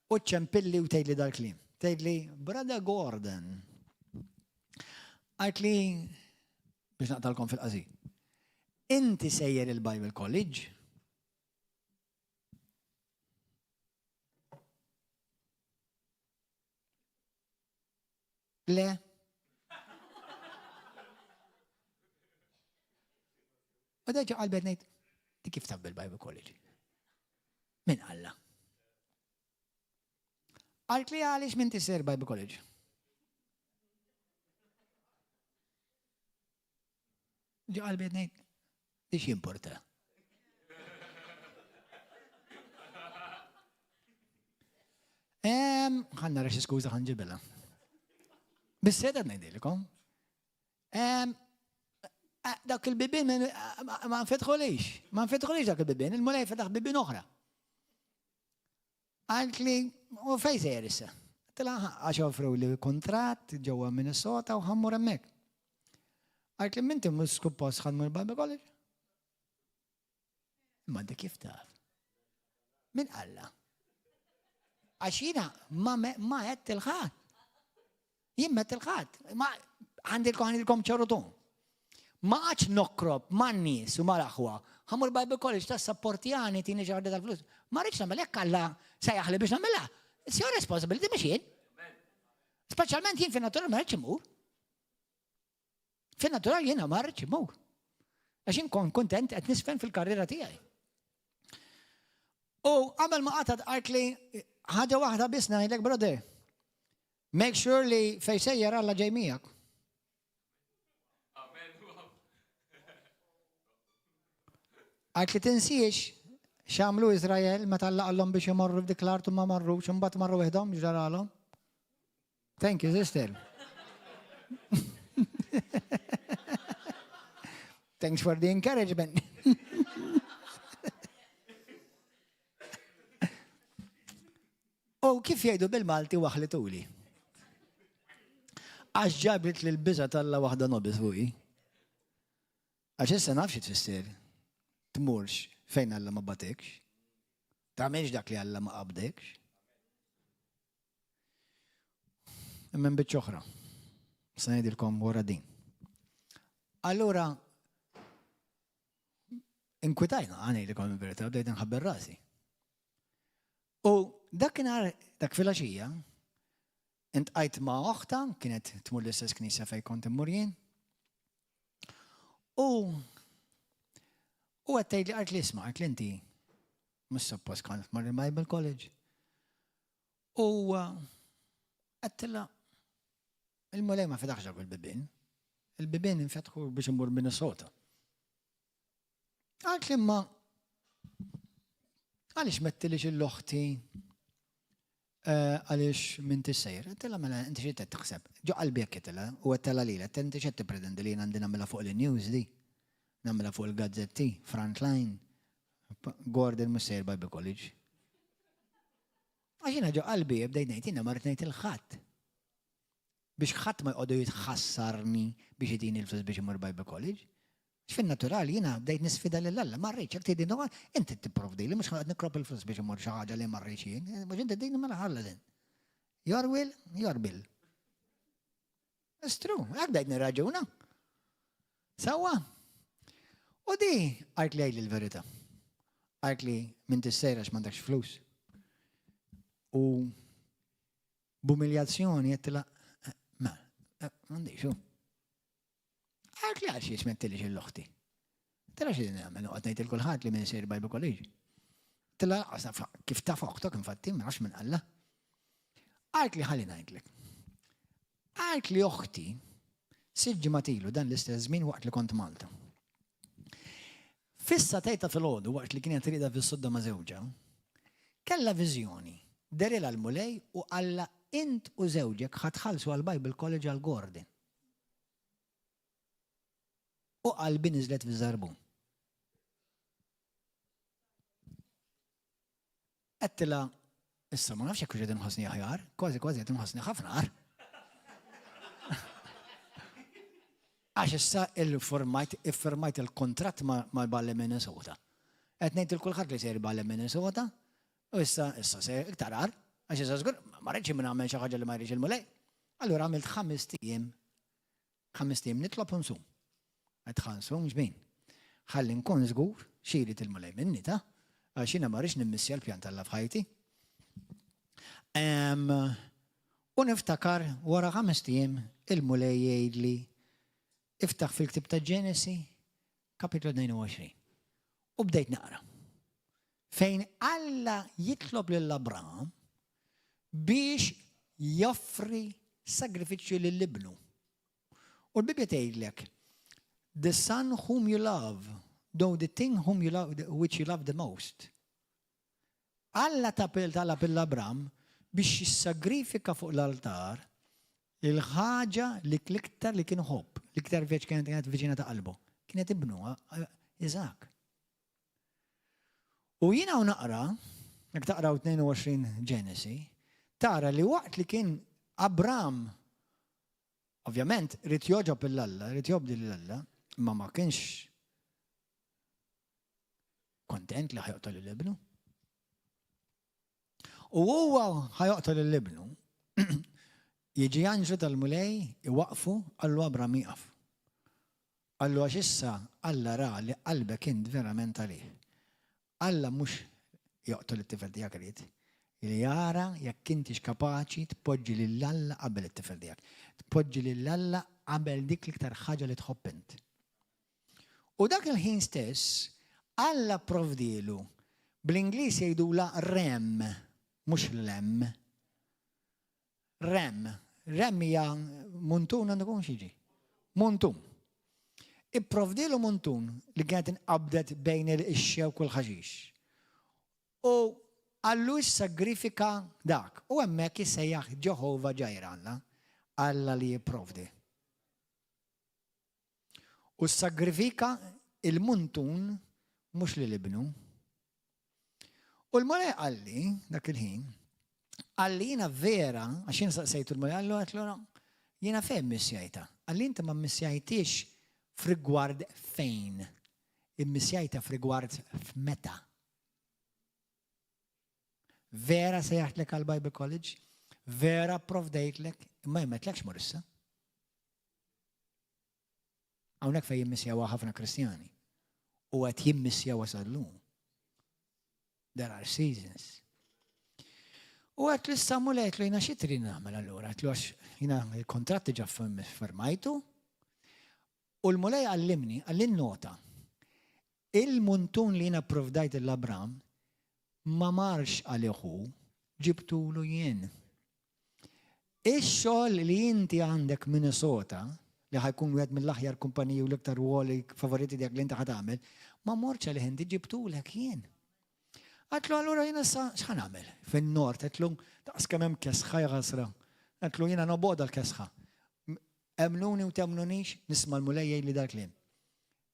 u ċċempilli u tgħidli dal-kliem. Tgħidli, Brother Gordon, għajtli biex naqtalkom fil-qasir. Inti sejjer il-Bible College? Le. U daġa qalbet ngħid, di kif taf bil-Bible College? Min Alla? Għalt li għaliex minn tisir Bible College? Ġo qalbi qed ngħid, di x'jimporta? Ħa nara xi skuża ħa nġibilha. Bis-seda ngħidilkom. Dak il-bibien ma nfetħulix, ma nfetħulix dak il-bibien, il-mulej fetaħ bibien oħra. Qaltli, u fejn sejjer issa? Għedtilha, għax offrewli kuntratt ġewwa Minnesota u ħa mmur hemmhekk. Qaltli, m'inti mhux suppost ħa tmur Bible College? Imma inti kif taf? Min qalla? Għax jiena ma ma għedt il-ħadd. Jien m'għedt il-ħadd. Ma għandilkom għandilkom ċarutum. Ma għadx nokrob man-nies u mal-aħwa. Ħamur Bible College ta' sapportjani tini xi ħaġa tal-flus. Ma rridx nagħmel hekk Alla sejjaħli biex nagħmilha. It's your responsibility mhux jien. Speċjalment jien fin-natural ma rridx imur. Fin-natural jiena ma rridx imur. Għax jien kont kuntent qed nisfen fil-karriera tiegħi. U qabel ma qatgħet qaltli ħaġa waħda biss ngħidlek brother. Make sure li fejn sejjer Alla ġej miegħek. Għalt li tinsiex x'għamlu Iżrael meta Alla qallhom biex imorru f'dik l-art u ma marrux, imbagħad marru weħdhom x'ġaralhom. Thank you, sister. Thanks for the encouragement. U kif jgħidu bil-Malti waħlituli. Għax ġabit li l-biża talla waħda nobis fuqi. Għax issa naf xi tfisser. Tmurx fejn Alla ma batekx. Tagħmilx dak li Alla ma qabdekx. Imma biċċa oħra. Se ngħidilkom wara din. Allura inkwitajna ngħidilkom il-verità, bdejt nħabber rasi. U dakinhar dak filgħaxija, intqajt ma' oħta, kienet tmur l-istess knisja fejn kont immur jien. U u qed tgħidli qalt li isma' qalt li inti mhux suppost kont tmur il-Bible College. U għedtilha il-Mulej ma fetaħx dawk il-bibien. Il-bibien infetħu biex immur Minnesota. Għalt li ma għaliex mettilix il-loħti eh, għaliex minn tissejr. Għedtilha mela inti xi qed taħseb. Ġo qalbi hekk għedtilha u għedtilha lilha, inti x'qed tippretendi li jien għandi nagħmilha fuq il-news di. Nagħmilha fuq il-gazzetti, frontline. Gordon mhux sejjer Bible College. Għax jiena ġo qalbi bdejt ngħid jiena ma rrid ngħid il-ħadd. Biex ħadd ma jqogħdu jitħassarni biex itini l-flus biex imur Bible College. Għax fin-natural jiena bdejt nisfida lil Alla, ma rridx jekk tgħidli no, inti tipprovdili mhux ħanoqgħod nikrob il-flus biex imur xi ħaġa li ma rridx jien, mhux inti tgħidli mela ħallas int. Your will, your bill. It's true, hekk bdejt nirraġuna. Sewwa. U di għajt li għidli l-verità. Għajt li minn tissejra għax m'għandekx flus. U b'umiljazzjoni għedtilha, ma, m'għandix. Għajt li għal xiex mettilix l-oħti. Tara xi nagħmel noqgħod ngħid il kulħadd li minn sejr Bible College. Tilla lanqas kif taf oħtok infatti, ma nafx minn Alla. Għalt li ħalli ngħidlek. Għalt li oħti sitt ġimgħat ilu dan l-istess żmien waqt li kont Malta. Fissa tejta fil-ħodu waqt li kienet rida fis-sodda ma' żewġha, kellha viżjoni, derilha l-Mulej u qalla int u żewġek ħa tħallsu għal Bible College għal Gordon. U qalbi niżlet fiż-żarbun. Għedtilha, issa ma nafx jekk hux qed inħossni aħjar, kważi kważi qed inħossni ħafna agħar. Għax issa il-formajt, iffirmajt il-kontratt mal-Ballet Minnesota. Qed ngħid il kulħadd li sejr Ballet Minnesota, u issa issa se iktar agħar, għax issa żgur ma rridx min nagħmel xi ħaġa li ma jridx il-Mulej. Allura għamilt ħamest ijiem Ħamest ijiem nitlob u nsum. Għedt ħa nsum x'bin? Ħalli nkun żgur xi jrid il-Mulej minni, ta? Għax jiena ma rridx nimmissja l-pjan t'Alla f'ħajti. U niftakar wara ħamest ijiem il-Mulej jgħidli iftaħ fil-ktieb ta' Ġenesi. kapitlu 22. U bdejt naqra. Fejn Alla jitlob lil Abraham biex joffri sagrifiċċju lil ibnu. U l-Bibja tgħidlek, "The son whom you love, though the thing whom you love, which you love the most." Alla talab lil Abram biex jissagrifika fuq l-altar il-ħaġa li l-iktar li kien iħobb, l-iktar veċ kienet viċina ta' qalbu. Kienet ibnu, Iżak. U jiena u naqra, jekk taqraw 22 Ġenesi, tara li waqt li kien Abram, ovvjament, ried jogħġob 'l Alla, ried jobdi 'l Alla, ma ma kienx kontent li ħa joqtol 'l ibnu. U huwa ħa joqtol 'l ibnu, jiġi anġlu tal-Mulej iwaqfu, qallu, "Abram, ieqaf." Qallu, "Għax issa Alla ra li qalbek int verament għalih." Alla mhux joqtol it-tifel tiegħek irid, li jara jekk intix kapaċi tpoġġi lil Alla qabel it-tifel tiegħek. Tpoġġi lil Alla qabel dik l-iktar ħaġa li tħobb int. U dak il-ħin stess, Alla provdielu, bl-Ingliż jgħidula ram, mhux lamb. Ram. Ram hija muntun, għandu kun xiġi. Muntun. Ipprovdilu muntun li kienet inqabdet bejn il-xewk u l-ħaxix. U qallu sagrifika dak. U hemmhekk jissejjaħ Ġeħova Ġajra Alla, Alla li jipprovdi. U sagrifika il-muntun, mhux lil ibnu. U l-Mulej qalli, dak il-ħin, qalli jiena vera, għax jien saqsejtu l-Mulej, qallu, għedtlu, "Jiena fejn missjajta?" Qalli, "Inti ma missjajtix f'rigward fejn, immissjajta f'rigward f'meta." Vera sejjaħtlek għal Bible College, vera provdejtlek, imma m'għedtlekx mur issa. Hawnhekk fejn jimmissjaw ħafna Kristjani. U qed jimmissjaw sal-lum. There are seasons. U għedtlu, "Issa Mulej," għedtlu, "jiena xi trid nagħmel allura?" Għedtlu, "Għax jiena il-kontratti ġa firmajtu." U l-Mulej għallimni, għalli nota. Il-muntun li jiena provdajt 'l Abram ma marx għalihu, ġibtulu jien. Ix-xogħol li inti għandek Minnesota, li ħa jkun wieħed mill-aħjar kumpaniji u l-iktar rwoli favoriti dik li inti ħa tagħmel, ma morx għalih inti, ġibtulek jien. Għedtlu, "Allura jiena sa x'ħa nagħmel?" Fin-nord, għedtlu, daqs kemm hemm kesħa jaħasra. Għedtlu, "Jiena nobgħodha l-kesħa." Emnuni u temnunix, nisma' l-Mulej li dal-kliem.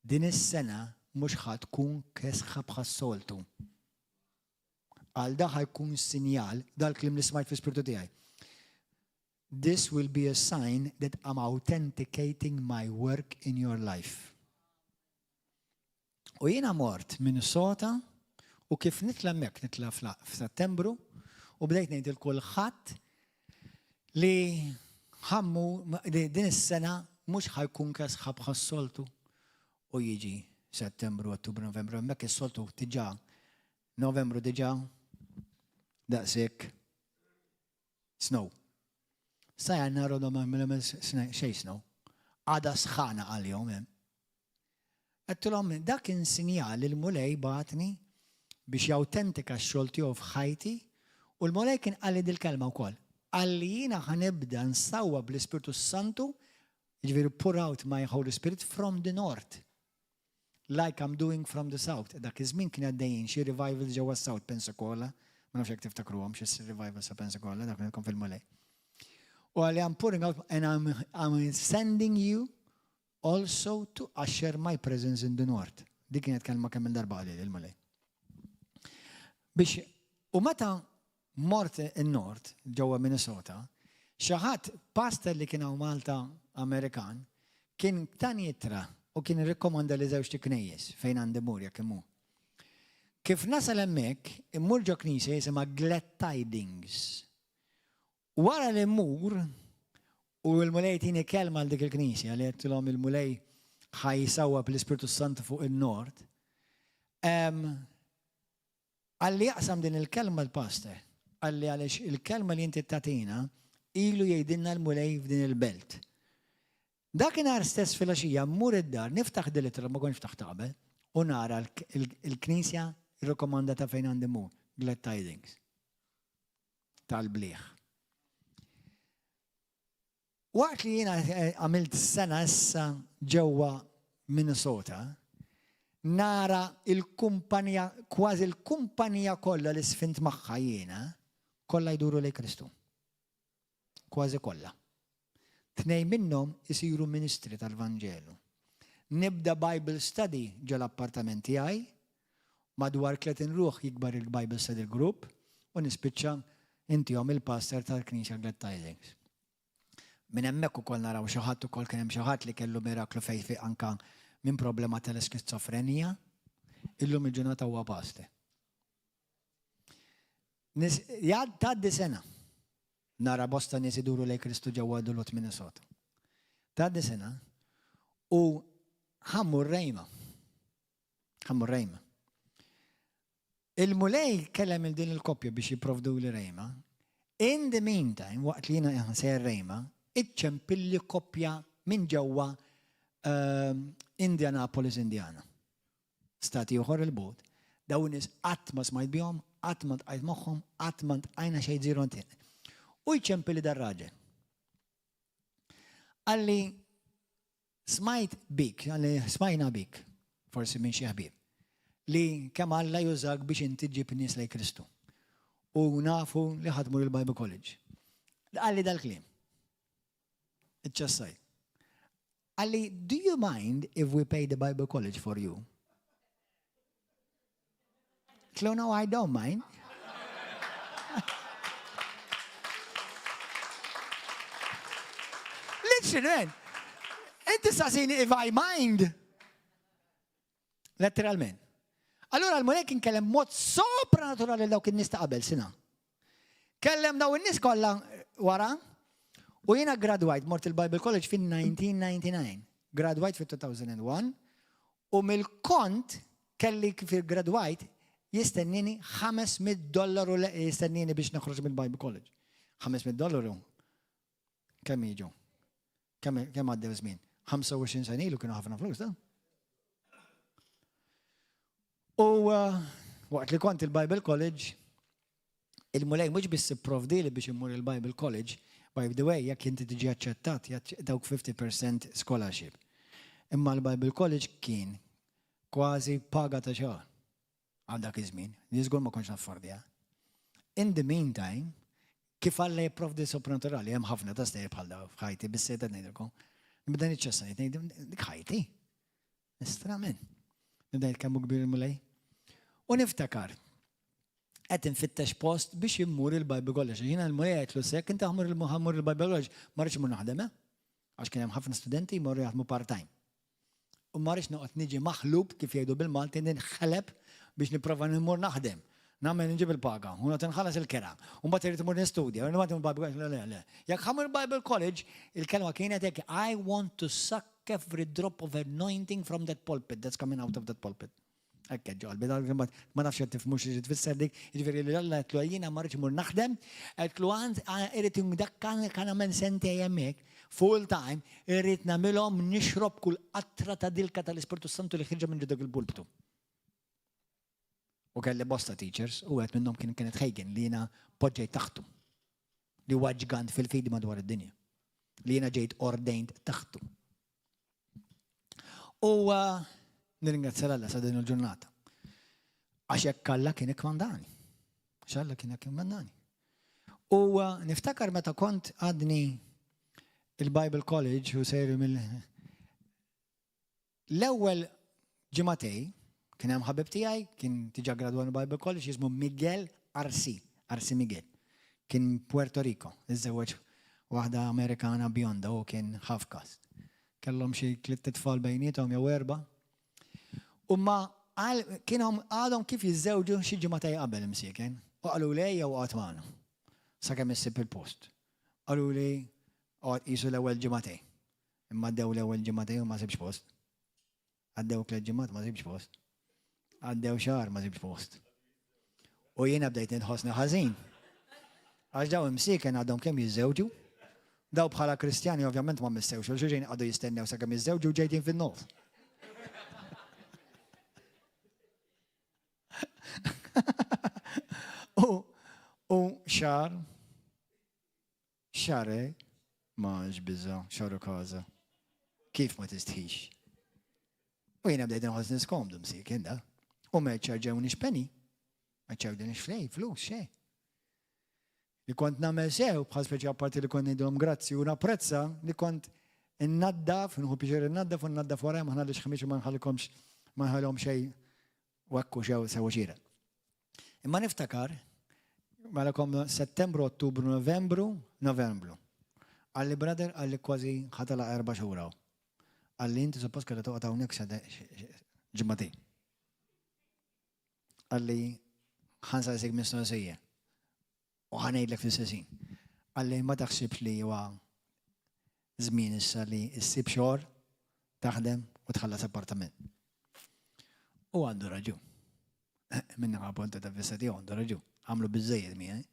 "Din is-sena mhux ħa tkun kesħa bħas-soltu." Għal da ħa jkun sinjal, dal-kliem li smajt fi spiritu tiegħi. "This will be a sign that I'm authenticating my work in your life." U jiena mort Minnesota u kif nitla' hemmhekk, nitla' f'Settembru, u bdejt ngħid 'il kulħadd li ħammu li din is-sena mhux ħa jkun kesħa bħas-soltu. U jiġi Settembru, Ottubru, Novembru, hemmhekk is-soltu diġà Novembru diġà daqshekk snow. Sa Jannar u ma xejn snow. Għada sħana għal-jom hemm. Għedtilhom, "Dak kien sinjal li l-Mulej bagħatni biex jawtentika x-xogħol tiegħu f'ħajti." U l-Mulej kien qalli dil-kelma wkoll. Qalli, "Jiena ħa nibda nsawwab bl-Ispirtu Santu, jiġifieri pour out my Holy Spirit from the north. Like I'm doing from the south." Dak iż-żmien kien għaddejjin xi revival ġewwa South Pensacola. Ma nafx jekk tiftakruhom xi revival sa Pensacola, dak kien fil-Mulej. U qalli, "I'm pouring out and I'm sending you also to usher my presence in the north." Dik kienet kelma kemm darba qalli il-Mulej. Biex, u meta mort in-Nord, ġewwa Minnesota, xi ħadd pastor li kien hawn Malta Amerikan, kien tani ittra u kien rikkomanda li żewġ knejjes fejn għandi mur jekk immur. Kif nasal hemmhekk, immur ġo knisja jisimha Glad Tidings. Wara li mmur, u l-Mulej tini kelma għal dik il-knisja li għedtilhom il-Mulej ħa jsawwab l-Ispirtu Santu fuq il-Nord. Qalli, "Aqsam din il-kelma l-pastor." Qalli, "Għaliex il-kelma li inti tatina ilu jgħidilna l-Mulej f'din il-belt." Dakinhar stess filgħaxija mmur id-dar, niftaħ din l-ittra li ma kontx ftaħtha qabel, u nara l-knisja rrikomandata fejn għandi mmur, Glad Tidings. Tal-bliħ. Waqt li jiena għamilt sena issa ġewwa Minnesota, nara l-kumpanija, kważi l-kumpanija kollha li sfint magħha jiena, kollha jduru lejn Kristu. Kważi kollha. Tnejn minnhom isiru ministri tal-Vanġelu. Nibda Bible study ġol-appartament tiegħi, madwar 30 ruħ jikbar il-Bible study group u nispiċċa intihom il-pastor tal-Knisja Glad Tidings. Minn hemmhekk ukoll naraw xi ħadd ukoll kien hemm xi ħadd li kellu miraklu fejn fiq anka minn problema tal-iskizofrenija. Illum il-ġurnata huwa pastor. Tgħaddi sena. Nara bosta nies iduru lejn Kristu ġewwa Duluth, Minnesota. Tgħaddi sena u ħammur rejma. Ħammur rejma. Il-Mulej kellem il din il-koppja biex jipprovduli rejma. In the meantime, waqt li jiena sejjer rejma, iċċempilli koppja minn ġewwa ehm, Indianapolis, Indiana. Stat ieħor 'il bogħod. Dawn in-nies qatt ma smajt bihom, qatt ma ltqajt magħhom, qatt ma ltqajna xejn zero ntin. U jċempilli dar-raġel. Qalli smajt bik, qalli smajna bik, forsi minn xi ħbieb, li kemm Alla jużak biex inti ġib nies lejn Kristu. U nafu li ħa tmur il-Bible College. Qalli dal-kliem. Iċċassajt. Qalli, do you mind if we pay the Bible College for you? Għedtlu, no, I don't mind. Literally, man. Inti saqsini if I mind. Letteralment. Allura l-Mulej kien kellem mod sopranaturali dawk in-nies ta' qabel sina. Kellem daw in-nies kollha wara u jiena gradwajt mort il-Bible College fin-1999. Gradwajt fit-2001 u mill-kont kelli kif gradwajt jistennini 500 dollaru jistennini biex noħroġ mill-Bible College. 500 dollaru kemm jiġu? Kemm għaddew żmien? 25 sena ilu kienu ħafna flus, da? U uh, waqt li kont il-Bible College, il-Mulej mhux biss ipprovdili biex immur il-Bible College, by the way, jekk inti tiġi aċċettat, dawk 50% scholarship. Imma l-Bible College kien kważi paga ta' xahar għal dak iż-żmien, li żgur ma kontx naffordja. In the meantime, kif Alla jipprovdi sopranaturali, hemm ħafna ta' stejjer bħal daw f'ħajti, biss qed ngħidilkom. Nibda niċċessa ngħid dik ħajti. Estramen. Nibda ngħid kemm hu kbir il-Mulej. U niftakar qed infittex post biex immur il-Bible College. Jiena l-Mulej għedtlu sekk inti ħmur il-Bible College, ma rridx imur naħdem, eh? Għax kien hemm ħafna studenti jmorru jaħdmu part-time. U ma rridx noqgħod niġi maħlub kif jgħidu bil-Malti ninħeleb biex nipprova nmur naħdem. Nagħmel nġib il-paga, u noqgħod inħallas il-kera. U mbagħad irid imur nistudja, u mbagħad imur Bible College. Le, le. Jekk ħamur Bible College, il-kelma kienet hekk, I want to suck every drop of anointing from that pulpit that's coming out of that pulpit. Hekk ġo qalbi, ma nafx qed tifhmu xi tfisser dik, jiġifieri li Alla qedlu jiena ma rridx imur naħdem, qedlu għand irid dak kan nagħmel sentej hemmhekk, full time, irrid nagħmilhom nixrob kull qatra ta' dilka tal-Ispirtu Santu li ħirġa minn ġo dak il-pulptu. U kelli bosta teachers, u għed minnhom kien Kenneth Hagin li jiena poġġejt taħtu. Li huwa ġgant fil-fidi madwar id-dinja. Li jiena ġejt ordained taħtu. U uh, nirringrazzja l-Alla sa din il-ġurnata. Għax hekk Alla kien ikkmandani. Għax Alla kien ikkmandani. U uh, niftakar meta kont għadni il-Bible College u sejri mill L-ewwel ġimagħtej kien hemm ħabib tiegħi kien diġà gradwa mill-Bible College jismu Miguel Arce, Arce Miguel. Kien Puerto Rico, iżżewweġ waħda Amerikana bjonda u kien half caste. Kellhom xi tliet itfal bejniethom jew erba'. U ma kienhom għadhom kif jiżżewġu xi ġimagħtej qabel imsieken. U qaluli ejja u oqgħod magħna sakemm issib il-post. Qaluli oqgħod qisu l-ewwel ġimagħtej. Imma għaddew l-ewwel ġimagħtejn u ma sibx post. Għaddew tliet ġimgħat ma sibx post. Għaddew xahar ma sibx post. U jiena bdejt nitħossni ħażin. Għax daw imsieken għadhom kemm jiżżewġu. Daw bħala Kristjani ovvjament ma missewx, għal xulxin qagħdu jistennew sakemm jiżżewġu u ġejt jien fin-nofs. U u xar xare ma biża xaru każa. Kif ma tistħix? U jiena bdejt inħossni skomdu msikin da. U ma ċarġewniex penny. Ma ċarġewniex flej, flus, xejn. Li kont nagħmel sew, bħal speċi apparti li kont ngħidilhom grazzi u napprezza li kont innaddaf, nħu pjaċir innaddaf u nnaddaf wara ma ħnallix ħmieġ ma nħallikomx ma nħallihom xejn u hekk u xew sew xieraq. Imma niftakar, mela kom Settembru, Ottubru, Novembru, Novembru. Qalli brother, qalli kważi ħatala erba' xhur hawn. Qalli inti suppost kellha toqgħod hawnhekk ġimagħtejn. Qalli ħa nsaqsik mistoqsija u ħa ngħidlek fl-istess ħin. Qalli ma taħsibx li huwa żmien issa li ssib xogħol, taħdem u tħallas appartament. U għandu raġun. Minna għal punta ta' vista tiegħu għandu raġun. Għamlu biżejjed miegħi.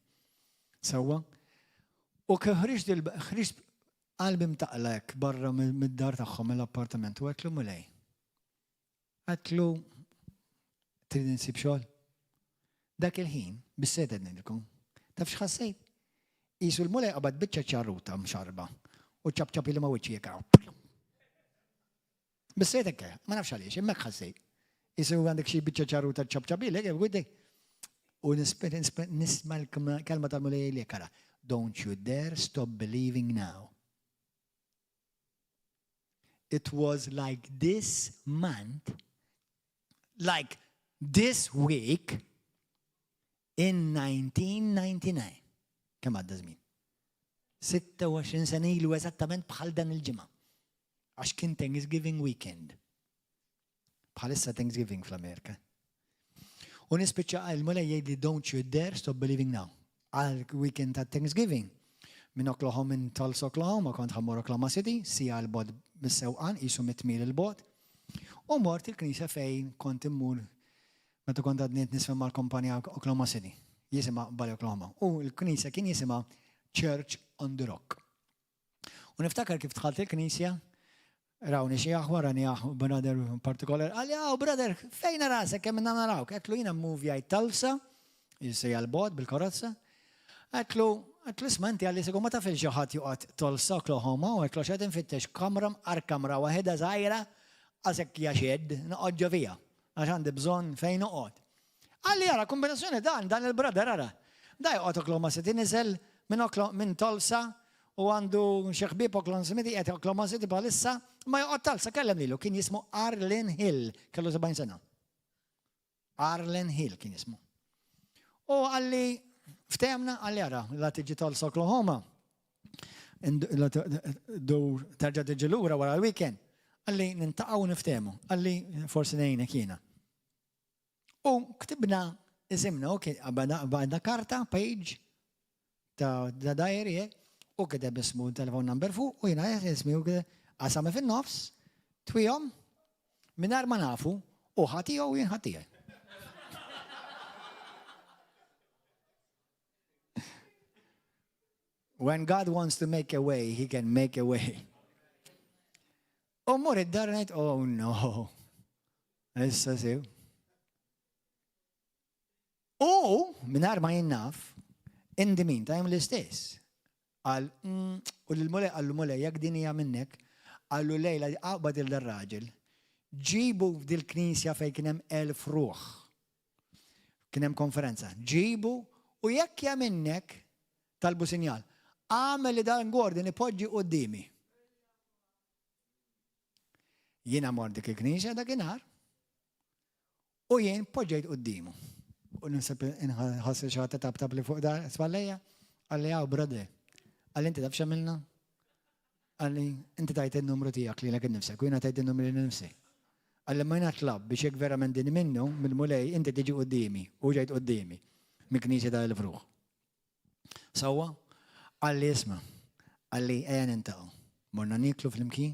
Sewwa. U kif ħriġt ħriġt qalbi mtaqla hekk barra mid-dar tagħhom mill-appartament u għedtlu Mulej. Għedtlu, Trid insib xogħol? Dak il-ħin, bis-sejt qed ngħidilkom, taf x'ħassejt? Qisu l-Mulej qabad biċċa ċarruta mxarrba u ċapċapili ma' wiċċi hekk hawn. Bis-sejt hekk, ma nafx għaliex, imma hekk ħassejt. Qisu għandek xi biċċa ċarruta ċapċapilek, u nisma' l-kelma tal-Mulej jgħidli hekk ara, Don't you dare stop believing now. It was like this month, like this week, in 1999. Kemm għadda żmien? 26 sena ilu eżattament bħal dan il-ġimgħa. Għax kien Thanksgiving weekend. Bħalissa Thanksgiving fl-Amerika. U nispiċċa il-Mulej jgħidli don't you dare stop believing now. Għal weekend ta' Thanksgiving. Minn Oklahoma minn Tulsa Oklahoma kont ħammur Oklahoma City, sija l-bogħod bis-sewqan, qisu mit-tmil il-bogħod. U mort il-knisja fejn kont immur meta kont għadni nisfem mal-kumpanija Oklahoma City. Jisimha Bali Oklahoma. U l-knisja kien jisimha Church on the Rock. U niftakar kif dħalt il-knisja, rawni xi aħwa, rani aħ brother partikolar, qalli, oh brother, fejn rasek kemm minna narawk? Għedtlu jiena mmuvjajt Tulsa, jissejja l-bogħod bil-karozza. Għedtlu, għedtlu isma' inti għalli sigur ma taf il xi ħadd joqgħod Tulsa, Oklahoma, u għedtlu x'qed infittex kamra mqar kamra waħedha żgħira, għasek hija xedd, noqgħod ġo fiha, għax għandi bżonn fejn noqgħod. Qalli ara kombinazzjoni dan, dan il-brother ara. Da joqgħod Oklahoma City niżel minn minn Tulsa u għandu xi ħbieb Oklahoma City qiegħed Oklahoma City bħalissa, ma joqgħod Tulsa kellem lilu kien jismu Arlen Hill, kellu 70 sena. Arlen Hill kien jismu. U qalli ftehemna qalli ara la tiġi Tulsa Oklahoma. Dur terġa' tiġi lura wara l-weekend. Qalli nintaqgħu niftehmu. Qalli forsi ngħinek jiena. U ktibna isimna, u għadna karta, page, ta' diary, eh, u kiteb ismu telefon number fuq, u jina ismi u qasami fin-nofs, twihom, mingħajr ma nafu, u ħatiegħu u jien ħatijaj. When God wants to make a way, he can make a way. U mur id-dar ngħid, oh no. Issa sew. U mingħajr ma jien naf, in the meantime l-istess. Qal, mm, u l-Mulej qallu Mulej jekk din hija minnek, qallu lejla aqbad il raġel ġibu f'dil-knisja fejn kien hemm elf ruħ. Kien hemm konferenza. Ġibu u jekk hija minnek, talbu sinjal. Għamel li dan Gordon ipoġġi quddiemi. Jiena mort dik il-knisja dakinhar u jien poġġejt quddiemu. U ninsab inħoss xi ħadd tabtab li fuq dar spallejja, qalli hawn brother. Qalli inti taf x'għamilna? Qalli inti tajt in-numru tiegħek lilek innifsek u jiena tajt in-numru lili nnifsi. Qalli ma jiena tlab biex jekk verament din minnu mill-Mulej inti tiġi quddiemi u ġejt quddiemi mill-knisja ta' il-fruħ. Sewwa? Qalli isma', qalli ejja nintaqgħu. Morna nieklu flimkien.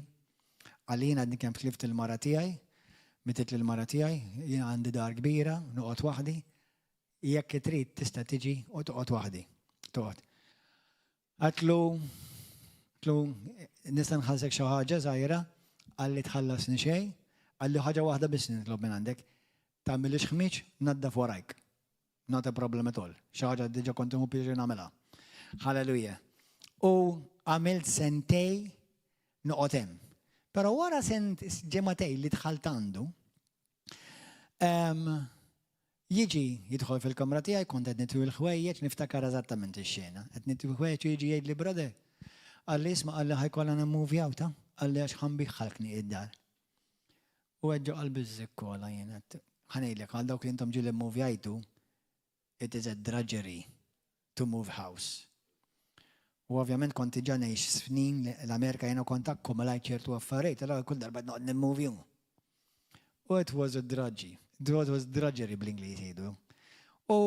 Qalli jien għadni kemm tlift il-mara tiegħi, mitiet l-mara tiegħi, jien għandi dar kbira, noqgħod waħdi. Jekk trid tista' tiġi u toqgħod waħdi. Toqgħod. Għatlu, Għedtlu, nista' nħallsek xi ħaġa żgħira, qalli tħallasni xejn, qalli ħaġa waħda biss nitlob minn għandek, tagħmilix ħmieġ, naddaf warajk. Not a problem at all. Xi ħaġa diġà kont nieħu pjaċir nagħmilha. Hallelujah. U għamilt sentej noqgħod hemm. Però wara sent ġematej li dħalt għandu, jiġi jidħol fil-kamra tiegħi kont qed nitwi l-ħwejjeġ, niftakar eżattament ix-xena. Qed nitwi l-ħwejjeġ u jiġi jgħidli brother. Qalli isma' qalli ħa jkollna nimmuvjaw ta' qalli għax ħa nbiħħalkni id-dar. U għedt ġo qalbi ż-żikkola jien għedt, ħa ngħidlek għal dawk li intom ġieli mmuvjajtu, it is a drudgery to move house. U ovvjament kont diġà ngħix snin l-Amerika jiena kont akkumulajt ċertu affarijiet, allura kull darba qed noqgħod nimmuvju. U it was a drudgy, it was drudgery bl-Ingliż jgħidu. U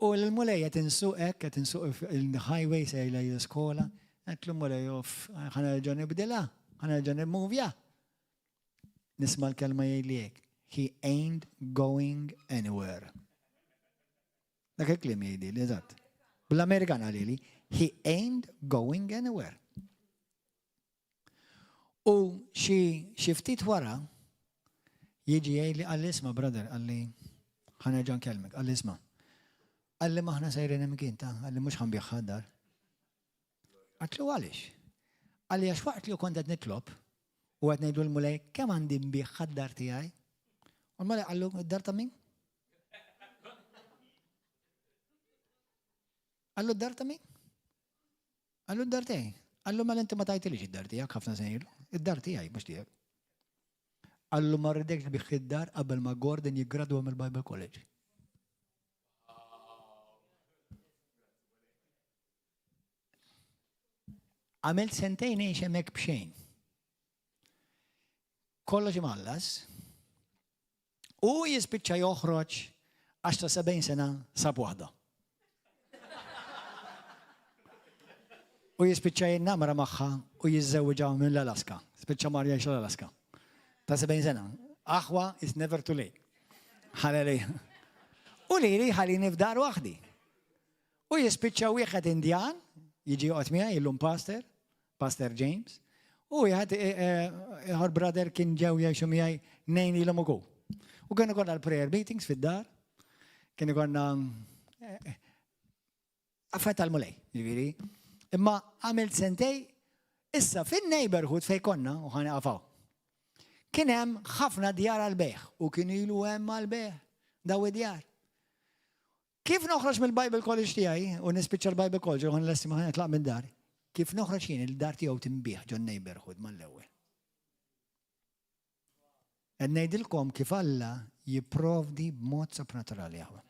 u l-Mulej qed insuq hekk, qed insuq il-highway sejjer lejn l-iskola, għedtlu Mulej off, ħa nerġa' nibdilha, ħa nerġa' nimmuvja. Nisma' l-kelma jgħidli hekk, he ain't going anywhere. Dak il-kliem jgħidili, eżatt. Bl-Amerikan qalili, he ain't going anywhere. U xi xi ftit wara jiġi jgħidli qalli isma' brother, qalli ħa nerġa' nkellmek, qalli isma' qalli m'aħna sejrin imkien ta' qalli mhux ħa nbigħha d-dar. Għedtlu għaliex? Qalli għax waqt li kont qed nitlob u qed ngħidlu l-Mulej kemm għandi nbigħha d-dar tiegħi? U l-Mulej qallu id-dar ta' min? Qallu d-dar ta' min? Qallu d-dar tiegħi. Qallu mela inti ma tajtilix id-dar tiegħek ħafna snin ilu. Id-dar tiegħi mhux tiegħek. Qallu ma rridekx tbigħ id-dar qabel ma Gordon jiggradwa mill-Bible College. Għamilt sentejn ngħix hemmhekk b'xejn. Kollox imħallas. U jispiċċa joħroġ għax ta' 70 sena sab waħda. U jispiċċa jinnamra magħha u jiżżewwiġha mill-Alaska. Spiċċa mar jgħix l-Alaska. Ta' 70 sena. Aħwa, it's never too late. Hallelujah. U lili ħalini f'dar waħdi. U jispiċċa wieħed Indjan, jiġi joqgħod miegħi illum pastor, Pastor James, u wieħed e, e, ieħor brother kien ġew jgħixu miegħi nejn ilhom ukoll. U kienu konna l-prayer meetings fid-dar, kienu konna e, affarijiet tal-mulej, jiġifieri. Imma għamilt sentej, issa fin-neighborhood fej konna u ħa nieqaf Kien hemm ħafna djar għal-bejħ u kien ilu hemm għal-bejħ daw id-djar. Kif noħroġ mill-Bible College tiegħi u nispiċċa l-Bible College u nlesti ma nitlaq minn dar, kif noħroġ jien il-dar tiegħu tinbiegħ ġon neighborhood mal-ewwel. Qed ngħidilkom kif Alla jipprovdi b'mod sopranaturali aħwa.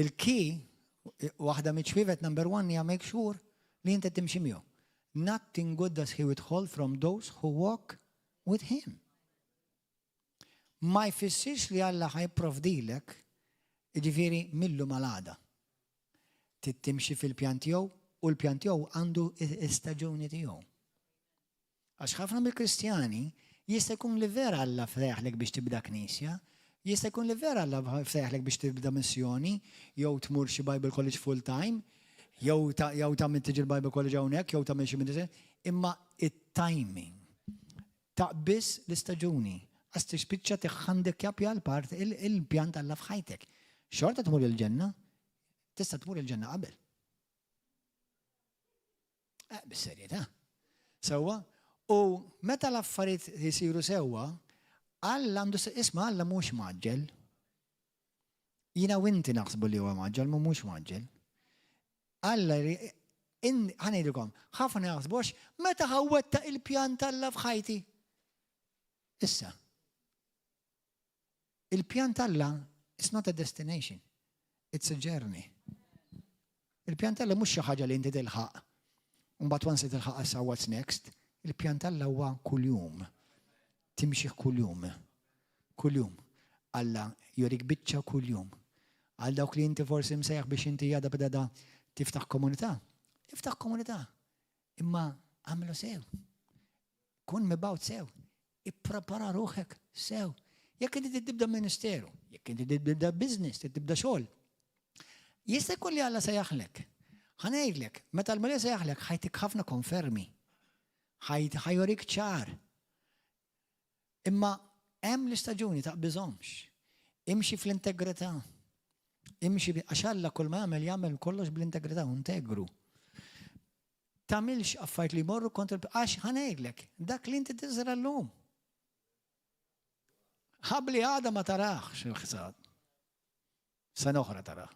Il-key, waħda miċ-ċwievet number one hija make sure li inti timxi miegħu. Nothing good does he withhold from those who walk with him. Ma jfissirx li Alla ħa jipprovdilek, jiġifieri mil-lum għal għada. Trid timxi fil-pjan tiegħu u l-pjan tiegħu għandu l-istaġuni tiegħu. Għax ħafna mill-Kristjani jista' jkun li vera Alla fetaħlek biex tibda knisja, jista' jkun li vera Alla fetaħlek biex tibda missjoni, jew tmur xi Bible College full time, jew tagħmel tiġi l-Bible College hawnhekk, jew tagħmel xi ministry, imma it-timing. Taqbiż l-istaġuni, għax tispiċċa tiħħandikjapja l-part il-pjan t'Alla f'ħajtek. Xorta tmur il-ġenna, tista' tmur il-ġenna qabel. Eh, bis-serjetà. Sewwa? U meta l-affarijiet jisiru sewwa, Alla għandu isma' Alla mhux mgħaġġel. Jiena u inti naħsbu li huwa mgħaġġel, ma mhux mgħaġġel. Alla ħa ngħidilkom, ħafna jaħsbu għax meta ħa wettaq il-pjan t'Alla f'ħajti? Issa. Il-pjan t'Alla it's not a destination, it's a journey. Il-pjan t'Alla mhux xi ħaġa li inti tilħaq. Mbagħad once li tilħaq issa what's next? Il-pjan t'Alla huwa kuljum. Timxih kuljum. Kuljum. Alla jurik biċċa kuljum. Għal dawk li inti forsi msejjaħ biex inti jada b'dada tiftaħ komunità. Iftaħ komunità. Imma għamlu sew. Kun mibgħut sew. Ipprepara ruħek sew. Jekk inti tibda ministeru, jekk inti tibda business, tibda xogħol. Jista' jkun li Alla sejjaħlek. Ħa ngħidlek, meta l-Mulej sejjaħlek ħa jtik ħafna konfermi. Ħa jurik ċar. Imma hemm l-istaġuni taqbiżhomx. Imxi fl-integrità. Imxi għax Alla kull ma jagħmel jagħmel kollox bl-integrità, integru. Tagħmilx affarijiet li jmorru kontra għax ħa ngħidlek, dak li inti tiżra llum. Ħabli għada ma tarax il-ħsad. Sena oħra tarah.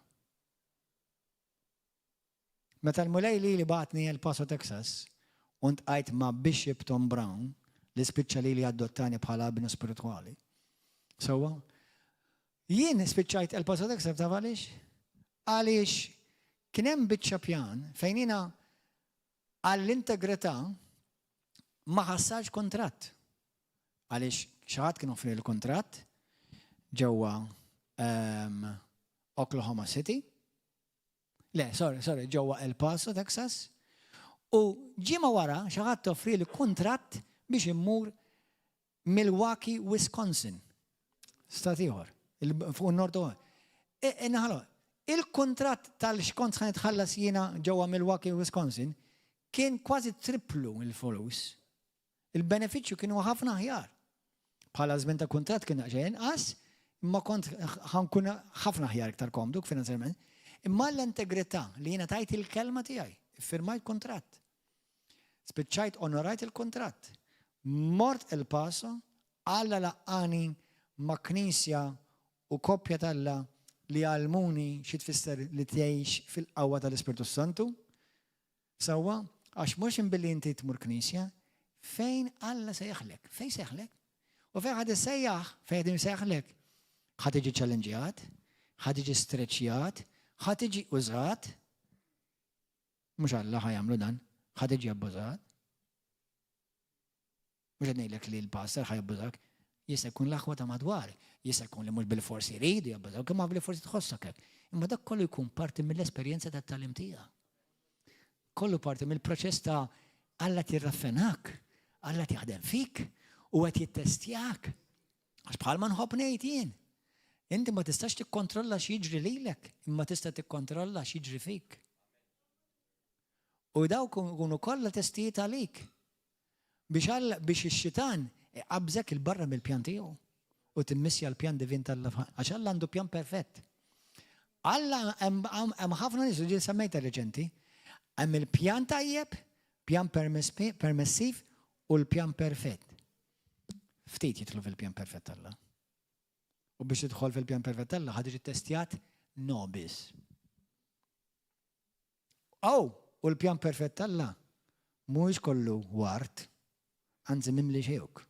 Meta l-Mulej lili bagħatni El Paso, Texas, u ntqajt ma' Bishop Tom Brown, li spiċċa lili adottani bħala ibnu spiritwali. Sewwa? Jien spiċċajt El Paso, Texas, taf għaliex? Għaliex kien hemm biċċa pjan fejn jiena għall-integrità ma ħassarx kuntratt. Għaliex xi ħadd kien offri l-kuntratt ġewwa ehm, Oklahoma City. Le, sorry, sorry, ġewwa El Paso, Texas. U ġimgħa wara xi ħadd offri li kuntratt biex immur Milwaukee, Wisconsin. Stat ieħor, fuq nord e, e, Il-kuntratt tal-xkont ħan itħallas jiena ġewwa Milwaukee, Wisconsin, kien kważi triplu il-flus. Il-benefiċċju kienu ħafna aħjar. Bħala żmien ta' kuntratt kien daqsxejn inqas, imma kont ħa nkun ħafna aħjar iktar komdu finanzjarjament. Imma l-integrità li jiena tajt il-kelma tiegħi, iffirmajt kuntratt. Spiċċajt onorajt il-kuntratt. Mort El Paso, Alla laqqani ma' knisja u koppja t'Alla li għallmuni xi tfisser li tgħix fil-qawwa tal-Ispirtu s-Santu. Sewwa, għax mhux imbilli inti tmur knisja, fejn Alla sejjaħlek, fejn sejjaħlek? U fejn ħad issejjaħ, fejn qed imsejjaħlek? Ħa tiġi ċallenġjat, ħa tiġi streċjat, ħa tiġi użat. Mhux Alla ħa jagħmlu dan, ħa tiġi abbużat. Mhux qed ngħidlek li l-pastor ħa jabbużak, jista' jkun l-aħwa ta' madwar, jista' jkun li mhux bilfors iridu jabbużawk, imma bilfors tħossok hekk. Imma dak kollu jkun parti mill-esperjenza tat-tagħlim tiegħek. Kollu parti mill-proċess ta' Alla tirraffenak, Alla jaħdem fik u qed jittestjak. Għax bħalma nħobb ngħid jien. Inti ma tistax tikkontrolla x'jiġri lilek, imma tista' tikkontrolla x'jiġri fik. U dawk ikunu kollha testijiet għalik. Biex Alla, biex ix-xitan iqabbżek 'il barra mill-pjan tiegħu u timmissja l-pjan divin t'Alla għax Alla għandu pjan perfett. Alla hemm ħafna nies li semmejta reċenti, hemm il-pjan tajjeb, pjan permessiv u l-pjan perfett. Ftit jidħlu fil-pjan perfett Alla. U biex tidħol fil-pjan perfett Alla ħad tiġi testjat no biss. Aw, u l-pjan perfett t'Alla mhuwiex kollu ward, anzi mimli xewk.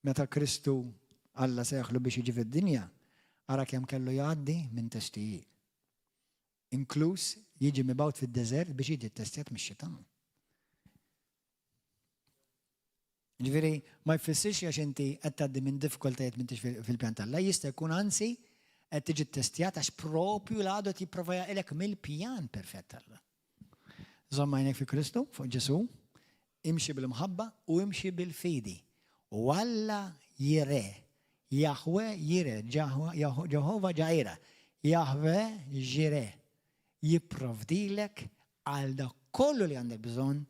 Meta Kristu Alla sejjaħlu biex jiġi fid-dinja, ara kemm kellu jgħaddi minn testijiet. Inkluż jiġi mibgħut fid-deżert biex jiġi ttestjat mix-xitan. Ġifieri, ma jfissirx għax inti qed tgħaddi minn diffikultajiet m'intix fil-pjan t'Alla, jista' jkun anzi qed tiġi ttestjat għax propju l-għadu qed jipprova jaqilek mill-pjan perfett t'Alla. Żomm għajnek fi Kristu, fuq Ġesù, imxi bil-mħabba u imxi bil-fidi. U Alla jire, Jahwe jire, Ġeħova Ġaira, Jahwe Jire, jipprovdilek għal dak kollu li għandek bżonn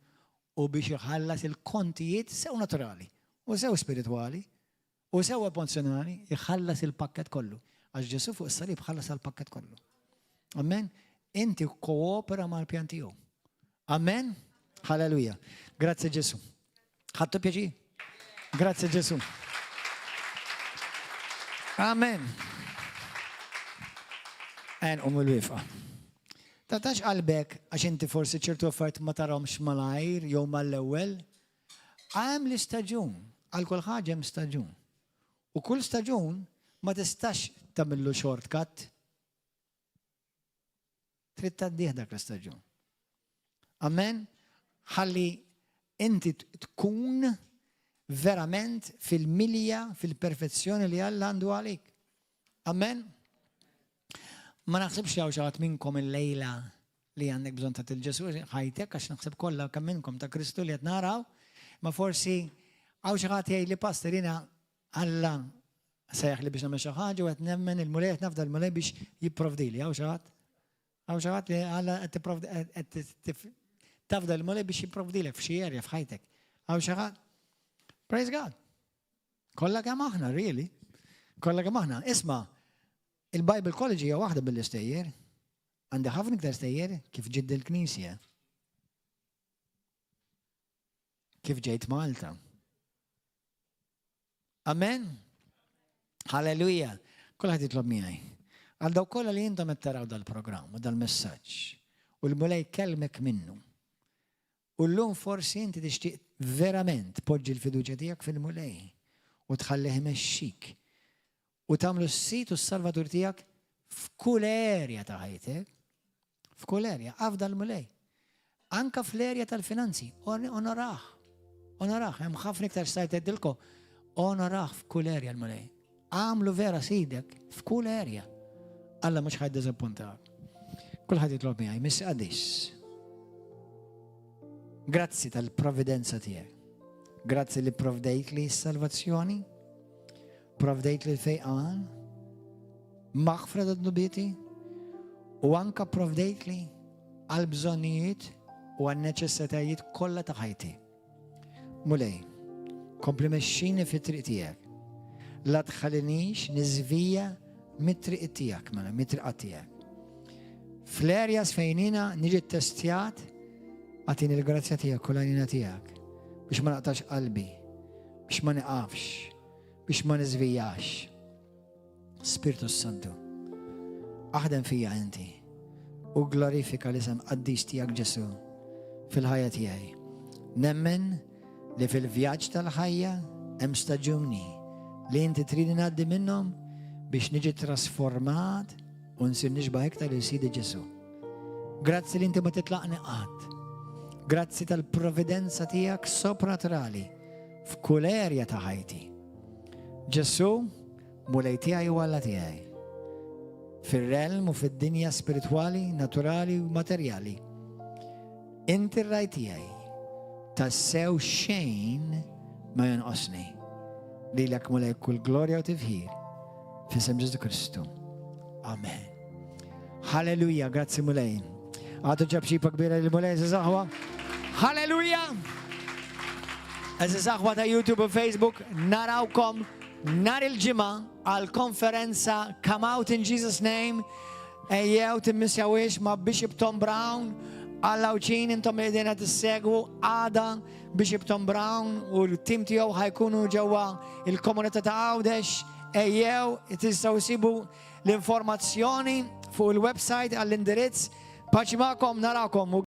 u biex iħallas il-kontijiet sew naturali u sew spiritwali u sew emozzjonali, iħallas il-pakkett kollu. Għax Ġesù fuq is-salib ħallas għall-pakkett kollu. Amen? Inti koopera mal-pjan tiegħu. Amen? Halleluja. Grazzi Ġesù. Ħadtu pjaċir? Grazzi Ġesù. Amen. En um il-wifqa. Taqtax qalbek għax inti forsi ċertu affarijiet ma tarahomx malajr jew mal-ewwel. Hemm l-istaġun, għal kull ħaġa hemm staġun. U kull staġun ma tistax tagħmillu shortcut. Trid tgħaddih dak l-istaġun. Amen? Ħalli inti tkun verament fil-milja, fil-perfezzjoni li Alla għandu għalik. Amen? Ma naħsibx li hawn xi ħadd minnkom illejla li għandek bżonn ta' til-Ġesù ħajtek għax naħseb kollha kemm minnkom ta' Kristu li qed naraw, ma forsi hawn xi ħadd jgħid li pastor jiena Alla sejjaħli biex nagħmel xi ħaġa u qed nemmen il-Mulej qed nafda l-Mulej biex jipprovdili. Hawn xi ħadd? Hawn xi ħadd li Alla qed tipprovdi qed tafda l-Mulej biex jipprovdilek f'xi area f'ħajtek. Hawn xi ħadd? Praise God. Kollha kemm aħna, really. Kollha kemm aħna. Isma' il-Bible College hija waħda mill-istejjer. Għandi ħafna iktar stejjer kif ġiet il-Knisja. Kif ġejt Malta. Amen. Halleluja. Kulħadd jitlob miegħi. Għal dawk kollha li intom qed taraw dal-programm u dal-messaġġ u l-Mulej kellmek minnu. U llum forsi inti tixtieq verament tpoġġi l-fiduċja tiegħek fil-Mulej u tħallih imexxik u tagħmlu s-Sid u s-Salvatur tiegħek f'kull erja ta' ħajtek. F'kull erja, afda l-Mulej. Anka fl-erja tal-finanzi, onorah. Onorah, hemm ħafna iktar stajt tgħidilkom. Onorah f'kull erja l-Mulej. Għamlu vera sidek f'kull erja. Alla mhux ħa jiddiżappuntak. Kulħadd jitlob miegħi, Missier Qaddis. Grazzi tal-providenza tiegħek. Grazzi li provdejt li s-salvazzjoni, provdejt li l-fejqan, maħfra ta' dnubieti, u anka provdejt li għal bżonnijiet u għal neċessitajiet kollha ta' ħajti. Mulej, kompli mexxini fit-triq tiegħek. La tħallinix niżvija mit-triq tiegħek, mela mit-triq tiegħek. Fl-areas fejn jiena niġi testjat, agħtini l-grazzja tiegħek u l-għajnuna tiegħek biex ma naqtax qalbi, biex ma niqafx, biex ma niżvijax. Spirtu Santu, aħdem fija inti u glorifika l-isem qaddis tiegħek Ġesu fil-ħajja tiegħi. Nemmen li fil-vjaġġ tal-ħajja hemm staġuni li inti trid ngħaddi minnhom biex niġi trasformat u nsir nixbah iktar lil Sidi Ġesu. Grazzi li inti ma titlaqni qatt. Grazzi tal-providenza tiegħek sopranaturali f'kull erja ta' ħajti. Ġesu, Mulej tiegħi u Alla tiegħi. Fir-realm u fid-dinja spiritwali, naturali u materjali. Inti r-ragħaj tiegħi. Tassew xejn ma jonqosni. Lilek Mulej kull glorja u tifħir. F'isem Ġesu Kristu. Amen. Halleluja, grazzi Mulej. Agħtu ċapċipa kbira lill-Mulej, għeżież aħwa. Halleluja! Għeżież aħwa ta' YouTube u Facebook, narawkom nhar il-Ġimgħa għal konferenza Come Out in Jesus Name. Ejjew timmissjawhiex ma' Bishop Tom Brown għall-Għawdxin intom li qegħdin tissegwu għada Bishop Tom Brown u l-tim tiegħu ħa jkunu ġewwa il-komunità ta' Għawdex. Ejjew tistgħu sibu l-informazzjoni fuq il-website għall-indirizz. Paċi magħkom, narakom.